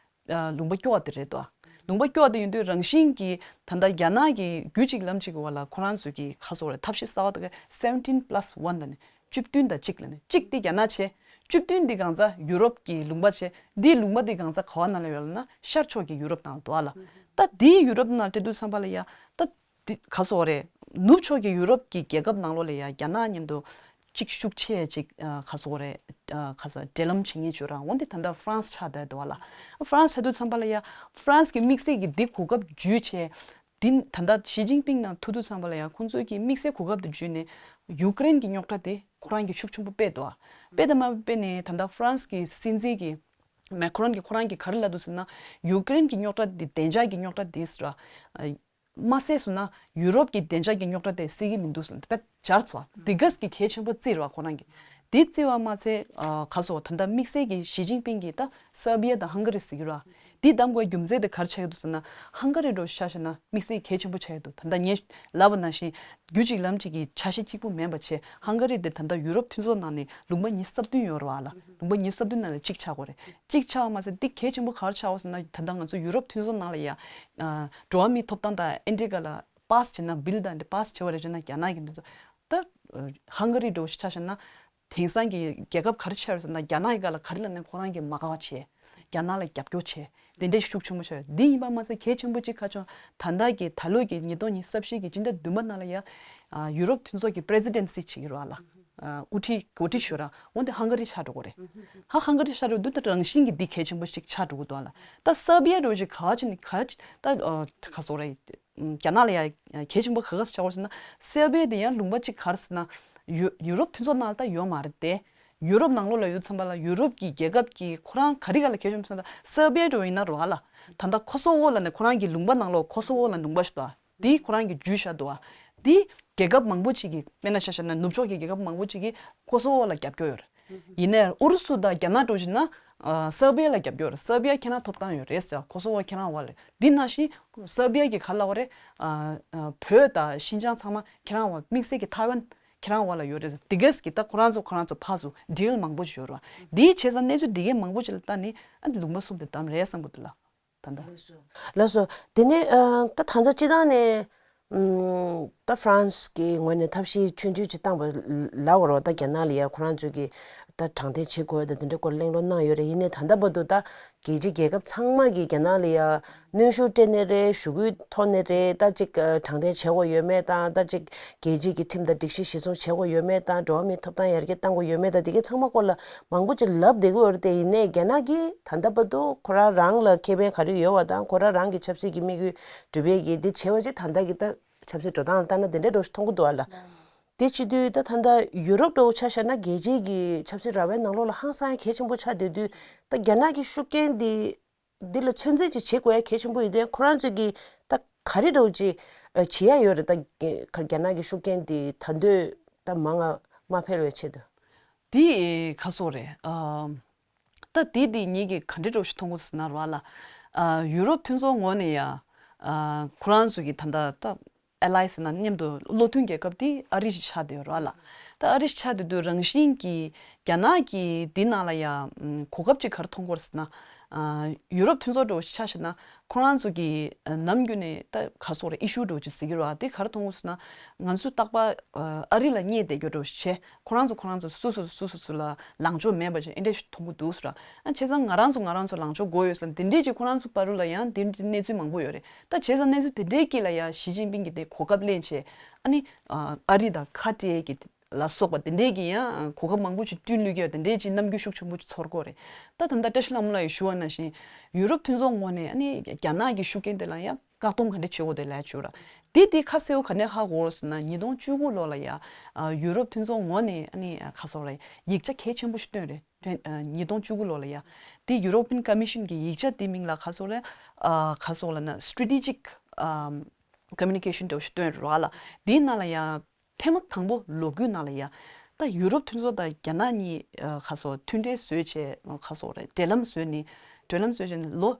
ཨ་ལུང་པ་སྐྱོ་བ་དེ་རེད་དོ། ལུང་པ་སྐྱོ་བ་དེ་ཡིན་དུས་རང་བཞིན་གྱིས་ད་ལྟ་རྒྱ་ནག་གི་རྒྱུད་གཅིག་ལམ་གཅིག་གི་བར་ལ་ཁོ་རང་ཚོས་ཀྱི་ག་ཟེར་དགོས་རེད། ཐབས་ཤེས་གསར་པ་དེ་ག་seventeen plus one ལ་ནི་བཅུ་བདུན་དང་གཅིག་ལ་ནི་གཅིག་དེ་རྒྱ་ནག་བྱས། བཅུ་བདུན་འདི་གང་ཚ་ཡུ་རོབ་ཀྱི་ལུང་པ་བྱས། འདིའི་ལུང་པ་འདི་གང་ཚ་ག་བ་ནང་ལ་ཡོད་ལབ་ན་ཤར་ཕྱོགས་ཀྱི་ཡུ་རོབ་ནང་ལ་འདུག་ཨ་ལ། ད་འདིའི་ཡུ་རོབ་ནང་སླེབས་དུས་ཙམ་པ་ལ་ཡ་ད། འདི་ག་ཟེར་དགོས་རེད། ནུབ་ཕྱོགས་ཀྱི་ཡུ་རོབ་ཀྱི་རྒྱལ་ཁབ་ནང་ལོགས་ལ་ཡ་རྒྱ་ནག་མཉམ་དུ་གཅིག་ཤུགས་ཆེ་གཅིག་ཨ་ག་ཟེར་དགོས་རེད། ཨ་ཁ་ས་འབྲེལ་ལམ་བྱེད་མཁན་བྱོས་ར། འོན་ཏེ་ད་ལྟ་ཧྥ་རན་སི་ཆགས་བསྡད་འདུག་བ་ལ། ཧྥ་རན་སི་ཆགས་དུས་ཙམ་པ་ལ་ཡ་ཧྥ་རན་སི་གི་དམིགས་བསལ་གྱི་འདི་གོ་སྐབས་བརྒྱུད་བྱས། འདི་ད་ལྟ་ཞི་ཅིན་ཕིང་ནང་ཐུག་དུས་ཙམ་པ་ལ་ཡ་ཁོང་ཚོའི་གི་དམིགས་བསལ་གོ་སྐབས་དེ་བརྒྱུད་ནས་ཡུ་ཀེ་རེན་གྱི་རྙོག་དྲ་དེ་ཁོ་རང་གིས་ཤུགས་ཆེན་པོ་སྤེལ་འདུག་བ། སྤེལ་དང་མ་སྤེལ་ནས་ད་ལྟ་ཧྥ་རན་སི་གི་སྲིད་འཛིན་གྱི་མེ་ཁོ་རོན་གྱིས་ཁོ་རང་གིས་ག་རེ་ལབ་འདུག་ཟེར་ན། ཡུ་ཀེ་རེན་གྱི་རྙོག་དྲ་འདི་བདེ་འཇགས་ཀྱི་རྙོག་དྲ་འདི་ཟེར་བ། མ་སེལ་སོང་ན་ཡུ་རོབ་ཀྱི་བདེ་འཇགས་ཀྱི་རྙོག་དྲ་དེ་སེལ་གྱི་མི་འདུག་ཟེར་དཔེ་སྦྱར་ཚོ། འདི་གས་ཀྱི་གལ་ཆེན་པོ་བརྩིས་ར་ཁོ་རང་གིས། འདི་བརྩིས་པ་མ་ཚད་ཨ་ག་སོ་ད་ལྟ་དམིགས་བསལ་གྱི་ཞི་ཅིན་ཕིང་གིས་ད་སར་བྷི་ཡ་དང་ཧང་ག་རི་ཟེར་གྱི་ར། འདི་བདམས་དགོས་རྒྱུ་མཚན་དེ་ག་རེ་ཆགས་ཀྱི་འདུག་ཟེར་ན། ཧང་ག་རི་འདྲ་བོ་ཆ་བཞག་ན་དམིགས་བསལ་གལ་ཆེན་པོ་ཆགས་ཀྱི་འདུག་ད་ལྟ་ངས་ལབ་པ་ནང་བཞིན་རྒྱུད་གཅིག་ལམ་གཅིག་གི་ཆ་ཤས་གཅིག་པུ་མིན་པ་བྱས། ཧང་ག་རི་དེ་ད་ལྟ་ཡུ་རོབ་མཐུན་ཚོགས་ནང་ནས་ལུང་པ་ཉི་ཤུ་རྩ་བདུན་ཡོད་རེད་བ་ལ། ལུང་པ་ཉི་ཤུ་རྩ་བདུན་ནང་ནས་གཅིག་ཆགས་དགོས་རེད། གཅིག་ཆགས་པ་མ་ཟད་འདི་གལ་ཆེན་པོ་ག་རེ་ཆགས་འོ་ཟེར་ན། ད་ལྟ་ང་ཚོ་ཡུ་རོབ་མཐུན་ཚོགས་ནང་ལ་ཡ་ཨ་འགྲོ་བ་མིའི་ཐོབ་ཐང་དང་ཨེ་འདྲི་ག་ལ་པཱ་སི་བྱས་ན། བིལ་དང་འདི་པཱ་སི་བྱས་པ་རེད་བྱས་ན། རྒྱ་ནག་གི་འདི་ཚོ་ད་ཧང་ག་རི་འདྲ་བོ་ཞིག་ཆ་བཞག་ན། དེང་སང་གི་རྒྱལ་ཁབ་ག་རེ་ཆགས་རེད་ཟེར་ན། རྒྱ་ནག་གི་སྒང་ལ་ག་རེ་ལབ་ན་ཁོ་རང་གིས་མ་དགའ་བ་བྱས། རྒྱ་ནག་ལ་རྒྱབ་སྐྱོར་བྱས། དེ་འདྲའི་ཤུགས་ཆེན་པོ་ཆགས། འདི་ཡིན་པ་མ་ཟད་གལ་ཆེན་པོ་གཅིག་ག་ཆོ་ད་ལྟ་གི་ད་ལོ་གི་ཉིས་སྟོང་ཉི་ཤུ་རྩ་བཞི་གི་སྤྱི་ཟླ་བདུན་པ་ནང་ལ་ཡ་ཨ་ཡུ་རོབ་མཐུན་ཚོགས་ཀྱི་པི་རེ་སི་ཌེན་སི་བྱེད་ཀྱི་རེད་བ་ལ། ཨ་དབུ་ཁྲིད་འགོ་ཁྲིད་ཞུ་ར། འོན་ཏེ་ཧང་ག་རི་ཆགས་འགྲོ་གི་རེད། ཧ་ཧང་ག་རི་ཆགས་འགྲོ་དུས་ད་རང་བཞིན་གྱི་འདི་གལ་ཆེན་པོ་ཞིག་ཆགས་འགྲོ་གི་འདུག་ལ། ད་སར་བྷི་ཡ་འདྲ་བོ་ཞིག་ག་ཅི་ནི་ག་ཅི་ད་ཨ་ག་སོ་རེད། རྒྱ་ནག་ལ་ཡ་གལ་ཆེན་པོ་ག་ག་ཆགས་པ་ཟེར་ན། སར་བྷི་ཡ་དེ་ཡང་ལུང་པ་གཅིག་ག་རེ་ཟེར་ན། ཡུ་ཡུ་རོབ་མཐུན་ཚོགས་ནང་ལ་ད་ཡོད་མ་རེད་དེ། ཡུ་རོབ་ནང་ལོགས་ལ་ཡོད་ཙམ་པ་ལ་ཡུ་རོབ་ཀྱི་རྒྱལ་ཁབ་ཀྱི་ཁོ་རང་ག་རེ་ག་ལ་གལ་ཆེན་པོ་ཟེར་ན། སར་བྷི་ཡ་འདྲ་བོ་ཡིན་ན་རེད་བ་ལ། ད་ལྟ་ཁོ་སོ་ཝོ་ལབ་ནས་ཁོ་རང་གི་ལུང་པ་ནང་ལོགས། ཁོ་སོ་ཝོ་ལབ་ལུང་པ་ཞིག་འདུག་བ། འདི་ཁོ་རང་གིས་བརྒྱུད་བཞག་འདུག་བ། འདི་རྒྱལ་ཁབ་མང་པོ་ཅིག་གིས། དཔེར་ན་ཆ་བཞག་ན་ནུབ་ཕྱོགས་ཀྱི་རྒྱལ་ཁབ་མང་པོ་ཅིག་གིས་ཁོ་སོ་ཝོ་ལ་རྒྱབ་སྐྱོར་ཡོད་རེད། ཡིན་ནའི་ཨུ་རུ་སུ་དང་རྒྱ་ནག་འདྲ་བོ་ཞིག་ན་ཨ་སར་བྷི་ཡ་ལ་རྒྱབ་སྐྱོར་ཡོད་རེད། སར་བྷི་ཡ་ཁྱེད་རང་ཐོབ་ཐང་ཡོད་རེད་ཟེར། ཁོ་སོ་ཝོ་ཁྱེད་རང་འོག་ལ་རེད། འདི་ནང་བཞིན་སར་བྷི་ཡ་གིས་ག་རེ་ལབ་པ་རེད། ཨ་ཨ་བོད་དང་ཤིན་ཅང་ཚང་མ་ཁྱེད་རང་འོག། དམིགས་བསལ་གྱི་ཐའེ་ཝན་ཁྱེད་རང་འོག་ལ་ཡོད་རེད་ཟེར། འདི་གས་ཀྱིས་ད་ཁོ་རང་ཚོ་ཁོ་རང་ཚོ་ཕར་ཚུར་ཌིལ་མང་པོ་ཞིག་ཡོད་རེད་བ། འདིའི་བྱས་ཙང་གནས་ཚུལ་འདི་གས་མང་པོ་ཅིག་ལ་ལྟ་ནས་ཨ་ལུང་པ་གསུམ་དེ་བདམས་རེད་བསམ་གྱི་འདུག་ལ། ད་ལྟ། ལགས་སོ། དེ་ནས་ཨ་ད་ད་ལྟ་སྤྱིར་བཏང་ནས་ཨམ་ད་ཧྥ་རན་སི་གི་ངོས་ནས་ཐབས་ཤེས་ཆུང་ཆུང་ཅིག་བཏང་བ་ལབ་པ་རེད་བ། ད་རྒྱ་ནག་ལ་ཡ་ཁོ་རང་ཚོས་ཀྱི་ད་དྲང་བདེན་བྱེད་དགོས་ད་དེ་འདྲའི་སྐོར་གླེང་སློང་གནང་ཡོད་རེད། ཡིན་ནའི་ད་ལྟ་བར་དུ་ད་རྒྱལ་སྤྱིའི་རྒྱལ་ཁབ་ཚང་མ་གིས་རྒྱ་ནག་ལ་ཡ་གནོན་ཤུགས་སྤྲད་ནའི་རེད། ཞུ་སྐུལ་ཐོག་ནས་རེད། ད་ཅིག་ཨ་དྲང་བདེན་བྱེད་དགོས་ཡོད་མེད་དང་། ད་ཅིག་རྒྱལ་སྤྱིའི་གི་ཁྲིམས་དང་སྒྲིག་གཞི་གཞིར་བཟུང་བྱེད་དགོས་ཡོད་མེད་དང་། འགྲོ་བ་མིའི་ཐོབ་ཐང་ཡར་རྒྱས་གཏང་དགོས་ཡོད་མེད་དང་། དེ་གའི་ཚང་མ་སྐོར་ལ་མང་པོ་ཅིག་ལབ་བསྡད་ཀྱི་ཡོད་རེད་དེ། ཡིན་ནའི་རྒྱ་ནག་གིས་ད་ལྟ་བར་དུ་ཁོ་རང་རང་ལ་ཁེ་ཕན་ག་རེ་ཡོད་པ་དང་། ཁོ་རང་རང་གི་ཆབ་སྲིད་ཀྱི་དམིགས་ཡུལ་འགྲུབ་པའི་གི་འདི་བྱས་པ་ཅིག་ད་ལྟ་གི་ད་ཆབ་སྲིད་འགྲོ་སྟངས་ལ་ལྟ་ན་དེ་འདྲའི་འདྲ་བོ་ཞིག་མཐོང་གི་འདུག་ཨ་ལ། དེ་བྱེད་དུས་ད་ད་ལྟ་ཡུ་རོབ་འདྲ་བོ་ཆ་བཞག་ན་རྒྱལ་སྤྱིའི་གི་ཆབ་སྲིད་ར་བའི་ནང་ལོགས་ལ་ཧང་སང་གལ་ཆེན་པོ་ཆགས་བསྡད་དུས། ད་རྒྱ་ནག་གི་ཤུགས་རྐྱེན་འདི་འདི་ལ་ཚོད་འཛིན་ཅིག་བྱེད་དགོས་ཡ་གལ་ཆེན་པོ་ཡོད་དེ། ཁོ་རང་ཚོས་ཀྱིས་ད་ག་རེ་འདྲ་བོ་ཅིག་ཨ་བྱེད་ཡ་ཡོད་རེད། ད་རྒྱ་ནག་གི་ཤུགས་རྐྱེན་འདི་ད་དུང་ད་མང་ང་མ་འཕེལ་བའི་ཆེད་དུ། དེ་ག་སོགས་རེད། ཨ་ད་དེ་དེ་ངེད་ཀྱིས་ག་འདྲ་འདྲ་བོ་ཞིག་མཐོང་གི་ཟེར་ན་ར་བ་ལ། ཨ་ཡུ་རོབ་མཐུན་ཚོགས་ངོས་ནས་ཡ་ཨ་ཁོ་རང་ཚོ་གི་ད་ལྟ་ད་ཨེ་ལའི་ཟེར་ན་མཉམ་དུ་བློ་མཐུན་རྒྱལ་ཁབ་དེ་ཨ་རི་ཞིག་ཆགས་བསྡད་ཡོད་ར་བ་ལ། ད་ཨ་རི་ཞིག་ཆགས་བསྡད་དུས་རང་བཞིན་གྱིས་རྒྱ་ནག་གིས་དེ་ནང་ལ་ཡ་ཨམ་གོ་སྐབས་ཅིག་ག་རེ་མཐོང་གི་ཡོད་རེད་ཟེར་ན། ཨ་ཡུ་རོབ་མཐུན་ཚོགས་འདྲ་བོ་ཞིག་ཆ་བཞག་ན། ཁོ་རང་ཚོ་གིས་ཨ་ནམ་རྒྱུན་ནས་ད་ག་སོགས་རེད། ཨི་ཤུ་འདྲ་བོ་ཅིག་ཟེར་གྱི་རེད་བ། དེ་ག་རེ་མཐོང་གི་ཡོད་ཟེར་ན། ང་ཚོས་རྟག་པར་ཨ་ཨ་རི་ལ་བརྙས་བསྡད་རྒྱུ་འདྲ་བོ་ཞིག་བྱས། ཁོ་རང་ཚོ་ཁོ་རང་ཚོ་སུ་སུ་སུ་སུ་སུ་ལ་ལངས་ཕྱོགས་མེད་པ་ཅིག་ཨེ་འདྲ་ཞིག་མཐོང་གི་འདུག་ཟེར། ཨ་བྱས་ཙང་ང་རང་ཚོ་ང་རང་ཚོ་ལངས་ཕྱོགས་དགོས་ཡོད་ཟེར་དེ་འདྲས་ཅིག་ཁོ་རང་ཚོ་བར་དུ་ལ་ཡང་དེ་འདྲའི་གནས་ཚུལ་མང་པོ་ཡོད་རེད། ད་བྱས་ཙང་གནས་ཚུལ་དེ་འདྲའི་དཀྱིལ་ལ་ཡང་ཞི་ཅིན་ཕིང་གིས་དེ་གོ་སྐབས་ལེན་བྱས། ཨ་ནི་ཨ་ཨ་རི་དང་ཁ་བྲལ་གྱི་ལ་སོགས་པ་དེ་འདྲས་ཀྱི་ཡང་གོ་སྐབས་མང་པོ་ཞིག་བསྐྲུན་ལུས་ཀྱི་ཡོད། དེ་འདྲས་ཅིག་རྣམ་འགྱུར་ཤུགས་ཆེན་པོ་ཅིག་ཚོར་གྱི་ཡོད་རེད། ད་ད་ལྟ་བཀྲ་ཤིས་ལྷ་མོ་ལགས་ཀྱིས་ཞུ་བ་ནང་བཞིན་ཡུ་རོབ་མཐུན་ཚོགས་ངོས་ནས་ཨ་ནི་རྒྱ་ནག་གི་ཤུགས་རྐྱེན་དེ་ལ་ཡང་བཀག་སྡོམ་ག་འདྲ་བྱེད་དགོས་དེ་ལབ་ཡ་བྱུང་ར། དེ་དེ་ཁ་གསལ་པོ་ག་ནས་ཧ་གོ་རེད་ཟེར་ན། ཉིས་སྟོང་བཅུ་དགུ་ལོ་ལ་ཡ་ཨ་ཡུ་རོབ་མཐུན་ཚོགས་ངོས་ནས་ཨ་ནི་ཁ་སོགས་རེད། ཡིག་ཆ་གལ་ཆེན་པོ་ཞིག་བཏོན་རེད། ཨ་ཉིས་སྟོང་བཅུ་དགུ་ལོ་ལ་ཡ་དེ་European Commission གི་ཡིག་ཆ་དེ་མིང་ལ་ཁ་སོགས་རེད། ཨ་ཁ་སོགས་ལབ་ན་Strategic ཨམ་Communication འདྲ་བོ་ཞིག་བཏོན་རེད་བ་ལ། དེའི་ནང་ལ་ཡ་ཐེངས་མ་དང་པོ་ལོ་རྒྱུས་ནང་ལ་ཡ་ད་ཡུ་རོབ་མཐུན་ཚོགས་དང་རྒྱ་ནག་གཉིས་ཨ་ཁ་སོགས་མཐུན་འབྲེལ་བཟོས་བྱས། ཁ་སོགས་རེད། འབྲེལ་ལམ་བཟོས་ནས་འབྲེལ་ལམ་བཟོས་བྱས་ནས་ལོ་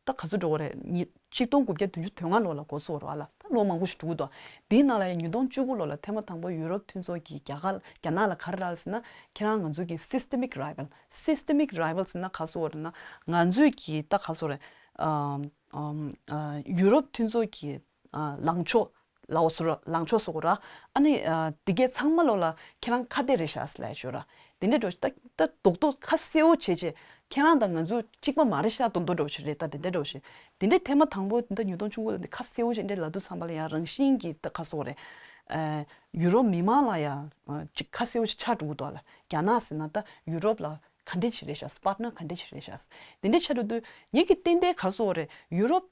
ད་ག་ཚོད་འགྲོ་གི་རེད། ཉིས་ཆིག་སྟོང་དགུ་བརྒྱ་བདུན་ཅུ་དོན་ལྔ་ལོ་ལ་འགོ་ཚུགས་པ་རེད་བ་ལ། ད་ལོ་མང་པོ་ཞིག་འགྲོ་གི་འདུག་དེའི་ནང་ལ་ཡང་ཉིས་སྟོང་བཅུ་དགུ་ལོ་ལ་ཐེངས་མ་དང་པོ་ཡུ་རོབ་མཐུན་ཚོགས་ཀྱིས་རྒྱ་གར་རྒྱ་ནག་ལ་ག་རེ་ལབ་ཟེར་ན། ཁྱེད་རང་ང་ཚོ་གི་systemic rival། systemic rival ཟེར་ན་ག་སོགས་རེད་ན། ང་ཚོས་ཀྱི་ད་ག་སོགས་རེད། ཨམ་ཨམ་ཨ་ཡུ་རོབ་མཐུན་ཚོགས་ཀྱི་ཨ་ལངས་ཕྱོགས་ལ་འོ་སོ་ར་ལངས་ཕྱོགས་སོགས་ར། ཨ་ནི་ཨ་དེ་གས་ཚང་མ་ལོ་ལ་ཁྱེད་རང་ཁ་གཏད་རེད་ཤག་ཟེར་ལབ་ཡ་ཅིག་ཡོད་ར། དེ་འདྲ་འདྲ་བོ་ཞིག་ད་ད་རྡོག་རྡོག་ཁ་གསལ་པོ་བྱས་བྱས། ཁྱེད་རང་དང་ང་ཚོ་གཅིག་པ་མ་རེད་ཤག་མདོག་མདོག་འདྲ་བོ་ཞིག་རེད། ད་དེ་འདྲ་འདྲ་བོ་ཞིག་དེ་འདྲ་ཐེངས་མ་དང་པོ་འདི་ཉིས་སྟོང་བཅུ་དགུ་ལ་འདི་ཁ་གསལ་པོ་ཞིག་འདྲ་ལབ་དུས་ཙམ་པ་ལ་ཡང་རང་བཞིན་གྱིས་ད་ག་སོགས་རེད། ཨ་ཡུ་རོབ་མི་མང་ལ་ཡང་ཨ་ཅིག་ཁ་གསལ་པོ་ཞིག་ཆགས་འགྲོ་གི་འདུག་ལ། རྒྱ་ནག་ཟེར་ན་ད་ཡུ་རོབ་ལ་ག་འདྲ་ཞིག་རེད་ཤག་པར་ཊི་ནར་ག་འདྲ་ཞིག་རེད་ཤག་དེ་འདྲ་ཆགས་འགྲོ་དུས་ངེད་ཀྱི་ཏན་ཏན་ག་རེ་ཟེར་དགོས་རེད། ཡུ་རོབ་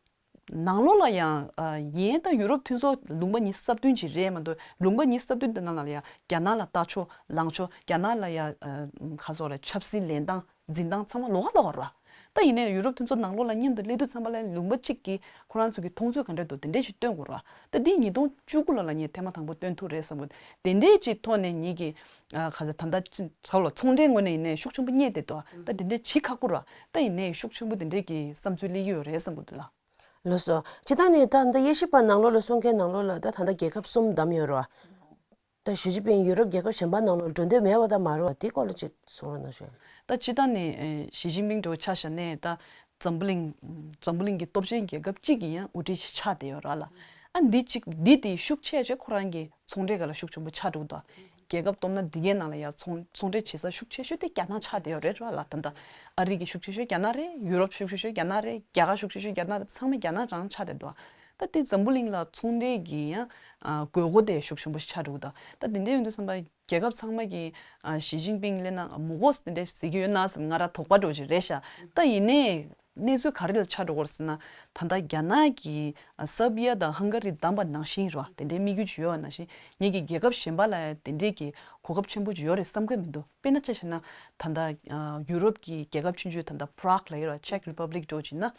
ནང་ལོགས་ལ་ཡང་ཨ་ཡིན་ད་ཡུ་རོབ་མཐུན་ཚོགས་ལུང་པ་ཉི་ཤུ་རྩ་བདུན་ཅིག་རེད་མ་གཏོགས། ལུང་པ་ཉི་ཤུ་རྩ་བདུན་དེ་ནང་ལ་ཡང་རྒྱ་ནག་ལ་ལྟ་ཕྱོགས་ལངས་ཕྱོགས། རྒྱ་ནག་ལ་ཡང་ཨ་ག་ཟེར་དགོས་རེད། ཆབ་སྲིད་ལེན་སྟངས་འཛིན་སྟངས་ཚང་མ་ལོགས་ཀ་ལོགས་ཀ་རེད་བ། ད་ཡིན་ནའི་ཡུ་རོབ་མཐུན་ཚོགས་ནང་ལོགས་ལ་མཉམ་དུ་སླེབས་དུས་ཙམ་པ་ལ་ལུང་པ་གཅིག་གིས་ཁོ་རང་ཚོ་གི་མཐོང་ཚུལ་ག་འདྲ་འདུག་དེ་འདྲ་ཞིག་སྟོན་དགོས་རེད་བ། ད་འདི་ཉིས་སྟོང་བཅུ་དགུ་ལོ་ལ་ངས་ཐེངས་མ་དང་པོ་སྟོན་ཐུབ་རེད་བསམ་གི་འདུག་དེ་འདྲའི་ཅིག་ཐོག་ནས་ངེད་ཀྱི་ཨ་ག་ཟེར་ད་ལྟ་ཅི་ཚོ་ལ་ཚོང་འབྲེལ་ངོས་ནས་ཡིན་ནའི་ཤུགས་ཆེན་པོ་རྙེད་བསྡད་འདུག་ད་དེ་འདྲའི་བྱེད་ཁག་པོ་རེད་བ། ད་ཡིན་ནའི་ཤུགས་ཆེན་པོ་དེ་འདྲའི་གི་བསམ་ཚུལ་སླེབས་ཀྱི་ཡོད་རེད་བསམ་གི་འདུག་ལ། ལགས་སོ། སྤྱིར་བཏང་ནས་ད་ལྟ་དབྱེ་ཞིབ་པ་ནང་ལོགས་ལ་གསུང་མཁན་ནང་ལོགས་ལ་ད་ད་ལྟ་རྒྱལ་ཁབ་གསུམ་བདམས་ཡོད་རེད་བ། ད་ཞི་ཅིན་ཕིང་ཡུ་རོབ་རྒྱལ་ཁབ་གཞན་པ་ནང་ལོགས་འགྲོ་འདོད་མེད་པ་ད་མ་རེད་བ། དེའི་སྐོར་ལ་ཅིག་གསུང་རོགས་གནང་ཞུ། ད་སྤྱིར་བཏང་ནས་ཨེ་ཞི་ཅིན་ཕིང་འདྲ་བོ་ཆ་བཞག་ནས་ད་འཛམ་བུ་གླིང་འཛམ་བུ་གླིང་གི་སྟོབས་ཆེན་རྒྱལ་ཁབ་གཅིག་གི་ཡང་དབུ་ཁྲིད་ཞིག་ཆགས་བསྡད་ཡོད་རེད་ལ། ཨ་འདི་གཅིག་འདི་དེ་ཤུགས་ཆེ་ཆེ་ཁོ་རང་གི་ཚོང་འབྲེལ་སྒང་ལ་ཤུགས་ཆེན་པོ་ཆགས་འགྲོ་གི་འདུག་རྒྱལ་ཁབ་སྟོབས་ན་འདི་གའི་ནང་ལ་ཡང་ཚོང་ཚོང་འབྲེལ་བྱེད་ས་ཤུགས་ཆེ་ཤོས་དེ་རྒྱ་ནག་ཆགས་བསྡད་ཡོད་རེད་ར་ལ། ད་ལྟ་ཨ་རི་གི་ཤུགས་ཆེ་ཤོས་རྒྱ་ནག་རེད། ཡུ་རོབ་ཤུགས་ཆེ་ཤོས་རྒྱ་ནག་རེད། རྒྱ་གར་ཤུགས་ཆེ་ཤོས་རྒྱ་ནག་རེད། ཚང་མ་རྒྱ་ནག་རང་ཆགས་བསྡད་འདུག་ད་དེ་འཛམ་བུ་གླིང་ལ་ཚོང་འབྲེལ་གྱི་ཡང་ཨ་དགོས་མཁོ་དེ་ཤུགས་ཆེན་པོ་ཞིག་ཆགས་འགྲོ་གི་འདུག་ད་དེ་འདྲ་ཡོང་དུས་ཙམ་པ་རྒྱལ་ཁབ་ཚང་མ་གིས་ཨ་ཞི་ཅིན་ཕིང་སླེབས་ན་མི་དགོས་དེ་འདྲ་ཟེར་གྱི་ཡོད་ན་བསམ། ང་རང་དོགས་པ་འདྲ་བོ་ཅིག་རེད་ཤག་ད་ཡིན་ནའི་གནས་ཚུལ་ག་རེ་ལ་ཆགས་འགྲོ་གི་རེད་ཟེར་ན། ད་ལྟ་རྒྱ་ནག་གིས་ཨ་སར་བྷི་ཡ་དང་ཧང་ག་རི་བདམས་པ་ནང་བཞིན་རེད་བ། དེ་འདྲའི་དམིགས་ཡུལ་ཅིག་ཡོད་པ་ནང་བཞིན་ངེད་ཀྱི་རྒྱལ་ཁབ་གཞན་པ་ལ་ཡང་དེ་འདྲའི་གི་གོ་སྐབས་ཆེན་པོ་ཅིག་ཡོད་རེད་བསམ་གི་མི་འདུག་དཔེར་ན་ཆ་བཞག་ན་ད་ལྟ་ཨ་ཡུ་རོབ་ཀྱི་རྒྱལ་ཁབ་ཆུང་ཆུང་ད་ལྟ་Prague་ལབ་ཡོད་རེད་བ། Czech Republic་འདྲ་བོ་ཅིག་ཡིན་ན།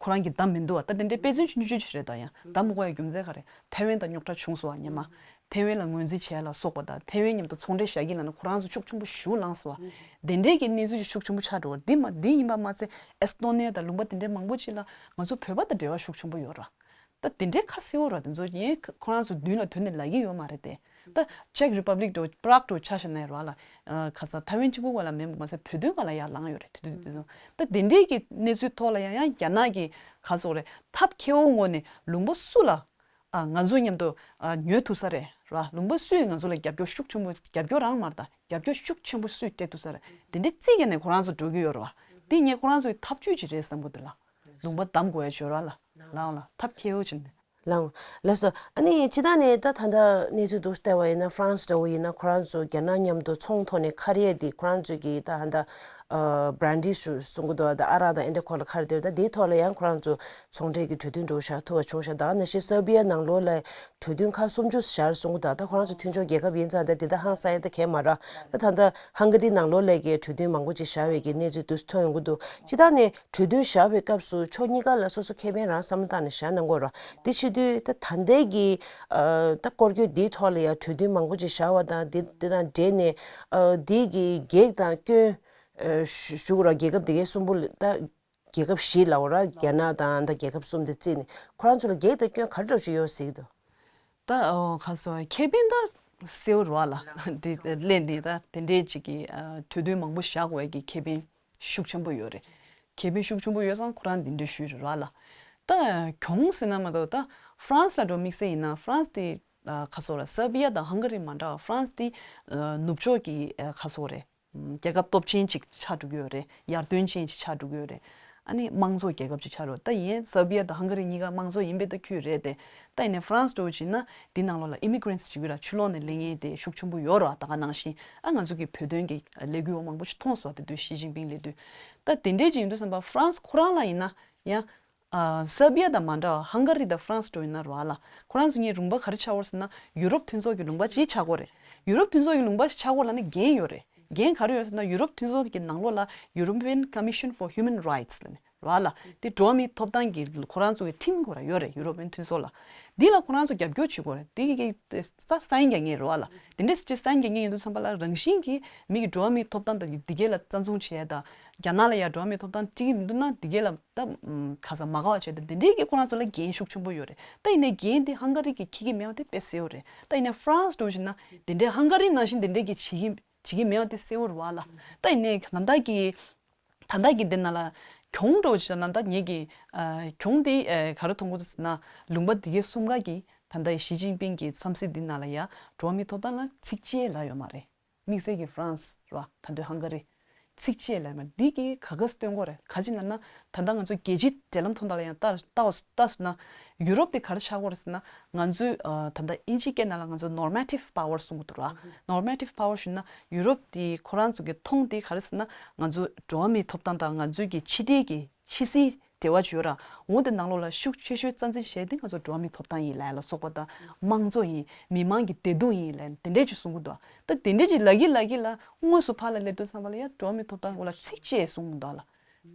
ཁོ་རང་གིས་བདམས་མི་འདུག་བ། ད་དེ་འདྲའི་དཔེ་མཚོན་ཆུང་ཆུང་ཅིག་རེད། ད་ཡང་བདམས་མི་དགོས་ཡ་རྒྱུ་མཚན་ག་རེ། ཐའེ་ཝན་དང་རྙོག་དྲ་བྱུང་སོང་བ་སྔོན་མ། ཐའེ་ཝན་ལ་ངོས་འཛིན་བྱས་ལ་སོགས་པ་དང་ཐའེ་ཝན་མཉམ་དུ་ཚོང་འབྲེལ་བཞག་གི་ལབ་ན་ཁོ་རང་ཚོ་ཤུགས་ཆེན་པོ་ཞེ་པོ་ལངས་སོང་བ། དེ་འདྲའི་གི་གནས་ཚུལ་ཅིག་ཤུགས་ཆེན་པོ་ཆགས་འགྲོ་བ་འདི་མ་འདི་ཡིན་པ་མ་ཚད་ཨེས་ཏོ་ནི་ཡ་དང་ལུང་པ་དེ་འདྲའི་མང་པོ་ཅིག་ལ་ང་ཚོ་བོད་པ་དང་འབྲེལ་བ་ཤུགས་ཆེན་པོ་ཡོད་ར། ད་དེ་འདྲའི་ཁ་གསལ་བོ་ར་དེ་ཚོ་ངས་ཁོ་རང་ཚོ་མདུན་ལ་དོན་ནས་ལབ་ཀྱི་ཡོད་མ་རེད་དེ། ད་Czech Republic་འདྲ་Prague་འདྲ་ཆ་བཞག་ན་ར་ལ། ཁ་སང་ཐའེ་ཝན་གཅིག་པུ་བ་ལ་མིན་པ་མ་ཟད་བོད་དོན་སྒང་ལ་ཡར་ལངས་ཡོད་རེད། དེ་དུས་དེ་ཚོ་ད་དེ་འདྲའི་གི་གནས་ཚུལ་ཐོག་ལ་ཡང་ཡང་རྒྱ་ནག་གི་ག་ཟེར་རེད། ཐབས་མཁས་པོ་ངོས་ནས་ལུང་པ་སུ་ལ་ཨ་ང་ཚོ་མཉམ་དུ་ཨ་ཉོ་ཐུབ་ས་རེད་ར། ལུང་པ་སུས་ང་ཚོ་ལ་རྒྱབ་སྐྱོར་ཤུགས་ཆེན་པོ་རྒྱབ་སྐྱོར་རང་མ་རེད་ད་རྒྱབ་སྐྱོར་ཤུགས་ཆེན་པོ་སུས་སྤྲད་ཐུབ་ས་རེད། དེ་འདྲའི་རྩིས་བརྒྱབ་ནས་ཁོ་རང་ཚོ་འགྲོ་གི་ཡོད་རེད་བ། དེ་ངས་ཁོ་རང་ཚོའི་ཐབས་ཇུས་ཅིག་རེད་བསམ་གི་འདུག་ལ། ལུང་པ་བདམས་དགོས་ཡ་བྱོས་ར་ལ། ལའོ་ལ་ཐབས་མཁས་པོ་བྱས་ནས། ལའོ། ལགས་སོ། ཨ་ནི་སྤྱིར་བཏང་ནས་ད་ད་ལྟ་གནས་ཚུལ་འདུག་བལྟས་པ་ཡིན་ན་ཧྥ་རན་སི་འདྲ་བོ་ཡིན་ན་ཁོ་རང་ཚོ་རྒྱ་ནག་མཉམ་དུ་ཚོང་ཐོག་ནས་ཁ་རས་དེ་ཁོ་རང་ཚོ་གི་ད་ད་ལྟ་ཨ་བྷ་རན་ཌི་ཞུ་གསུང་གི་འདུག་ད་ཨ་རག་དང་ཨེ་འདྲ་སྐོར་ལ་ཁ་རས་དེ་ད་དེའི་ཐོག་ལ་ཡང་ཁོ་རང་ཚོ་ཚོང་འབྲེལ་གྱི་གྲོས་མཐུན་འདྲ་བོ་བཞག་ཐུབ་པ་བྱུང་ཤག་ད་ག་ནང་བཞིན་སར་བྷི་ཡ་ནང་ལོགས་ལ་གྲོས་མཐུན་ཁག་སུམ་ཅུ་བཞག་གསུང་གི་འདུག་ད་ཁོ་རང་ཚོ་མཐུན་ཕྱོགས་རྒྱལ་ཁབ་ཡིན་ཙང་ད་དེ་ད་ཧང་སང་ཡ་ད་གས་མ་རེད། ད་ད་ལྟ་ཧང་ག་རི་ནང་ལོགས་ལ་གི་གྲོས་མཐུན་མང་པོ་ཅིག་བཞག་པའི་གི་གནས་ཚུལ་འདུག་ཐོན་ཡོང་གི་འདུག་སྤྱིར་བཏང་ནས་གྲོས་མཐུན་བཞག་པའི་སྐབས་སུ་ཕྱོགས་གཉིས་ཀ་ལ་སོ་སོ་ཁེ་ཕན་རང་བསམ་བློ་བཏང་ནས་བཞག་གནང་དགོས་ར། དེ་བྱེད་དུས་ད་ད་ལྟའི་གི་ཨ་ད་སྐོར་སྐྱོད་འདིའི་ཐོག་ལ་ཡང་གྲོས་མཐུན་མང་པོ་ཅིག་བཞག་པ་དང་དེ་དེ་དང་འབྲེལ་ནས་ཨ་འདི་གི་གེགས་དང་སྐྱོན་ཨ་ཞུ་ཞུ་དགོས་ར། རྒྱལ་ཁབ་དེ་གའི་གསུམ་པོ་ལ་ད་རྒྱལ་ཁབ་བཞི་ལ་འོ་ར་རྒྱ་ནག་དང་ད་རྒྱལ་ཁབ་གསུམ་དེ་བརྩིས་ནས་ཁོ་རང་ཚོ་ལ་གེགས་དང་སྐྱོན་ག་རེ་འདྲ་ཞིག་ཡོད་ཟེར་གི་འདུག་ད་ཨོ་ཁ་སོ་ཁེ་ཕན་ད་སེའུ་རུ་བ་ལ་དེ་ལས་འདི་ད་དེ་འདྲའི་ཅིག་གི་ཨ་གྲོས་མཐུན་མང་པོ་བཞག་དགོས་ཀྱི་ཁེ་ཕན་ཤུགས་ཆེན་པོ་ཡོད་རེད། ཁེ་ཕན་ཤུགས་ཆེན་པོ་ཡོད་ཙང་ཁོ་རང་འདི་འདྲའི་ཞུས་རེད་ར་ལ། ད་གྱོང་ཟེར་ན་མ་གཏོགས་ད་ཧྥ་རན་སི་ལ་འགྲོ་དམིགས་བསལ་ཡིན་ན་ཧྥ་རན་སི་དེ་ཨ་ཁ་སོ་ར་སར་བྷི་ཡ་དང་ཧང་ག་རི་མ་འདྲ་བ་ཧྥ་རན་སི་དེ་ཨ་ནུབ་ཕྱོགས་ཀྱི་ཨ་ཁ་སོ་རེད། རྒྱལ་ཁབ་སྟོབས་ཆེན་ཅིག་ཆགས་འགྲོ་གི་ཡོད་རེད། ཡར་ཐོན་ཅན་ཅིག་ཆགས་འགྲོ་གི་ཡོད་རེད། ཨ་ནི་དམངས་གཙོ་རྒྱལ་ཁབ་ཅིག་ཆགས་རེད། ད་ཡིན་སར་བྷི་ཡ་དང་ཧང་ག་རི་གཉིས་ཀ་དམངས་གཙོ་ཡིན་པའི་ད་ཁུལ་རེད་དེ། ད་ཡིན་ནའི་ཧྥ་རན་སི་འདྲ་བོ་བྱས་ན་འདི་ནང་ལོགས་ལ་ཨི་མི་གྷི་རེན་སི་ཅིག་ཡོད་ར། ཕྱི་ལོགས་ནས་སླེབས་མཁན་དེ་ཤུགས་ཆེན་པོ་ཡོད་ར། ད་ག་ནང་བཞིན་ཨ་ང་ཚོ་གི་བོད་དོན་གྱི་ལས་འགུལ་བ་མང་པོ་ཞིག་མཐོང་སོང་། དེ་དུས་ཞི་ཅིན་ཕིང་སླེབས་དུས། ད་དེ་འདྲས་ཅིག་ཡིན་དུས་ཙམ་པ་ཧྥ་རན་སི་ཁོ་རང་ལ་ཡིན་ན་ཡང་ཨ་སར་བྷི་ཡ་དང་མ་འདྲ་བ་ཧང་ག་རི་དང་ཧྥ་རན་སི་འདྲ་བོ་ཡིན་ན་ར་ལ་ཁོ་རང་ཚོ་གཉིས་རུམ་པ་ག་རེ་ཆགས་ཡོད་ཟེར་ན་ཡུ་རོབ་མཐུན་ཚོགས་ཀྱི་ལུང་པ་ཅིག་ཆགས་ཀྱི་ཡོད་རེད། ཡུ་རོབ་མཐུན་ཚོགས་ཀྱི་ལུང་པ་ཞིག་ཆགས་ཀྱི་ཡོད་ལབ་ན་འགན་ཡོད་རེད། འགན་ག་རེ་ཡོད་ཟེར་ན་ཡུ་རོབ་མཐུན་ཚོགས་ཀྱི་ནང་ལོགས་ལ་European Commission for Human Rights་ལབ་ནས་ར་ལ་དེ་འགྲོ་བ་མིའི་ཐོབ་ཐང་གི་ཁོ་རང་ཚོ་གི་ཁྲིམས་ཁོ་རང་ཡོད་རེད། ཡུ་རོབ་མཐུན་ཚོགས་ལ་འདི་ལ་ཁོ་རང་ཚོ་རྒྱབ་སྐྱོར་བྱེད་དགོས་རེད། དེ་གི་ས་སའིན་རྒྱག་མཁན་རེད་བ་ལ། དེ་འདྲ་སི་སའིན་རྒྱག་མཁན་ཡིན་དུས་ཙམ་པ་ལ་རང་བཞིན་གྱིས་མི་གི་འགྲོ་བ་མིའི་ཐོབ་ཐང་དང་འདི་གས་ལ་བཙན་བཟུང་བྱས་དང་རྒྱ་ནག་ལ་ཡང་འགྲོ་བ་མིའི་ཐོབ་ཐང་སྤྲད་ཀྱི་མི་འདུག་ན་འདི་གས་ལ་ད་ཁ་ས་མ་དགའ་བ་བྱས་དང་དེ་འདྲའི་གི་ཁོ་རང་ཚོ་ལ་འགན་ཤུགས་ཆེན་པོ་ཡོད་རེད། ད་ཡིན་ནའི་འགན་དེ་ཧང་ག་རི་གིས་འཁྱེར་གྱི་མེད་པ་དེ་དཔེ་གསལ་པོ་རེད། ད་ཡིན་ནའི་ཧྥ་རན་སི་འདྲ་བོ་ཞིག་ན་དེ་འདྲའི་ཧང་ག་རི་ནང་བཞིན་དེ་འདྲའི་གི་བྱེད་ཀྱི་བྱེད་ཀྱི་མེད་པ་དེ་གསལ་པོ་རེད་བ་ལ། ད་ཡིན་ནའི་ད་ལྟ་གི་ད་ལྟ་གི་འདི་ན་ལ་གྱོང་འགྲོ་བྱས་ན་ད་ངེད་ཀྱི་ཨ་གྱོང་འདི་ཨ་ག་རེ་མཐོང་གི་འདུག་ཟེར་ན་ལུང་པ་འདི་གའི་གསུམ་ཀ་གི་ད་ལྟ་ཞི་ཅིན་ཕིང་གི་འཚམས་གཟིགས་འདི་ན་ལ་ཡ་འགྲོ་བ་མིའི་ཐོབ་ཐང་ལ་ཚིག་གཅིག་ལ་ཡོད་མ་རེད། དམིགས་བསལ་གྱི་ཧྥ་རན་སི་ར་ད་དུང་ཧང་ག་རི་ ཚིགས་བཅད་ལབ་མ་འདི་གིས་ག་ག་སྟོན་གྱི་ཡོད་རེད། ག་ཅི་ལབ་ན་ད་ལྟ་ང་ཚོ་རྒྱལ་སྤྱིའི་འབྲེལ་ལམ་ཐོག་ལ་ཡང་ལྟ་ལྟ་ལྟ་སོང་ན་ཡུ་རོབ་དེ་ག་རེ་ཆགས་ཀྱི་ཡོད་རེད་ཟེར་ན། ང་ཚོའི་ཨ་ད་ལྟ་དབྱིན་ཇིའི་སྐད་ནང་ལ་ང་ཚོ་normative power་གསུང་གི་འདུག་ར། Normative power་ཞུ་ན་ཡུ་རོབ་དེ་ཁོ་རང་ཚོ་གི་མཐོང་དེ་ག་རེ་ཟེར་ན། ང་ཚོ་འགྲོ་བ་མིའི་ཐོབ་ཐང་དང་ང་ཚོའི་གི་ཕྱི་འབྲེལ་གྱི་ཕྱི་སྲིད་འབྲེལ་བ་ཅིག་ཡོད་ར། འོ་དེ་ནང་ལོགས་ལ་ཤུགས་ཆེ་ཤོས་རྩ་འཛིན་བྱས་དེ་ང་ཚོ་འགྲོ་བ་མིའི་ཐོབ་ཐང་ཡིན་ལབ་ལ་སོགས་པ་དང་། དམངས་གཙོ་ཡིན། མི་མང་གི་བདེ་སྡུག་ཡིན་ལབ་དེ་འདྲས་ཅིག་གསུང་གི་འདུག་ད་དེ་འདྲས་ཅིག་ལབ་ཀྱི་ལབ་ཀྱི་ལ་དངོས་སུ་ཕར་ལ་སླེབས་དུས་ཙམ་པ་ལ་ཡང་འགྲོ་བ་མིའི་ཐོབ་ཐང་སྐོར་ལ་ཚིག་གཅིག་གསུང་གི་འདུག་ལ།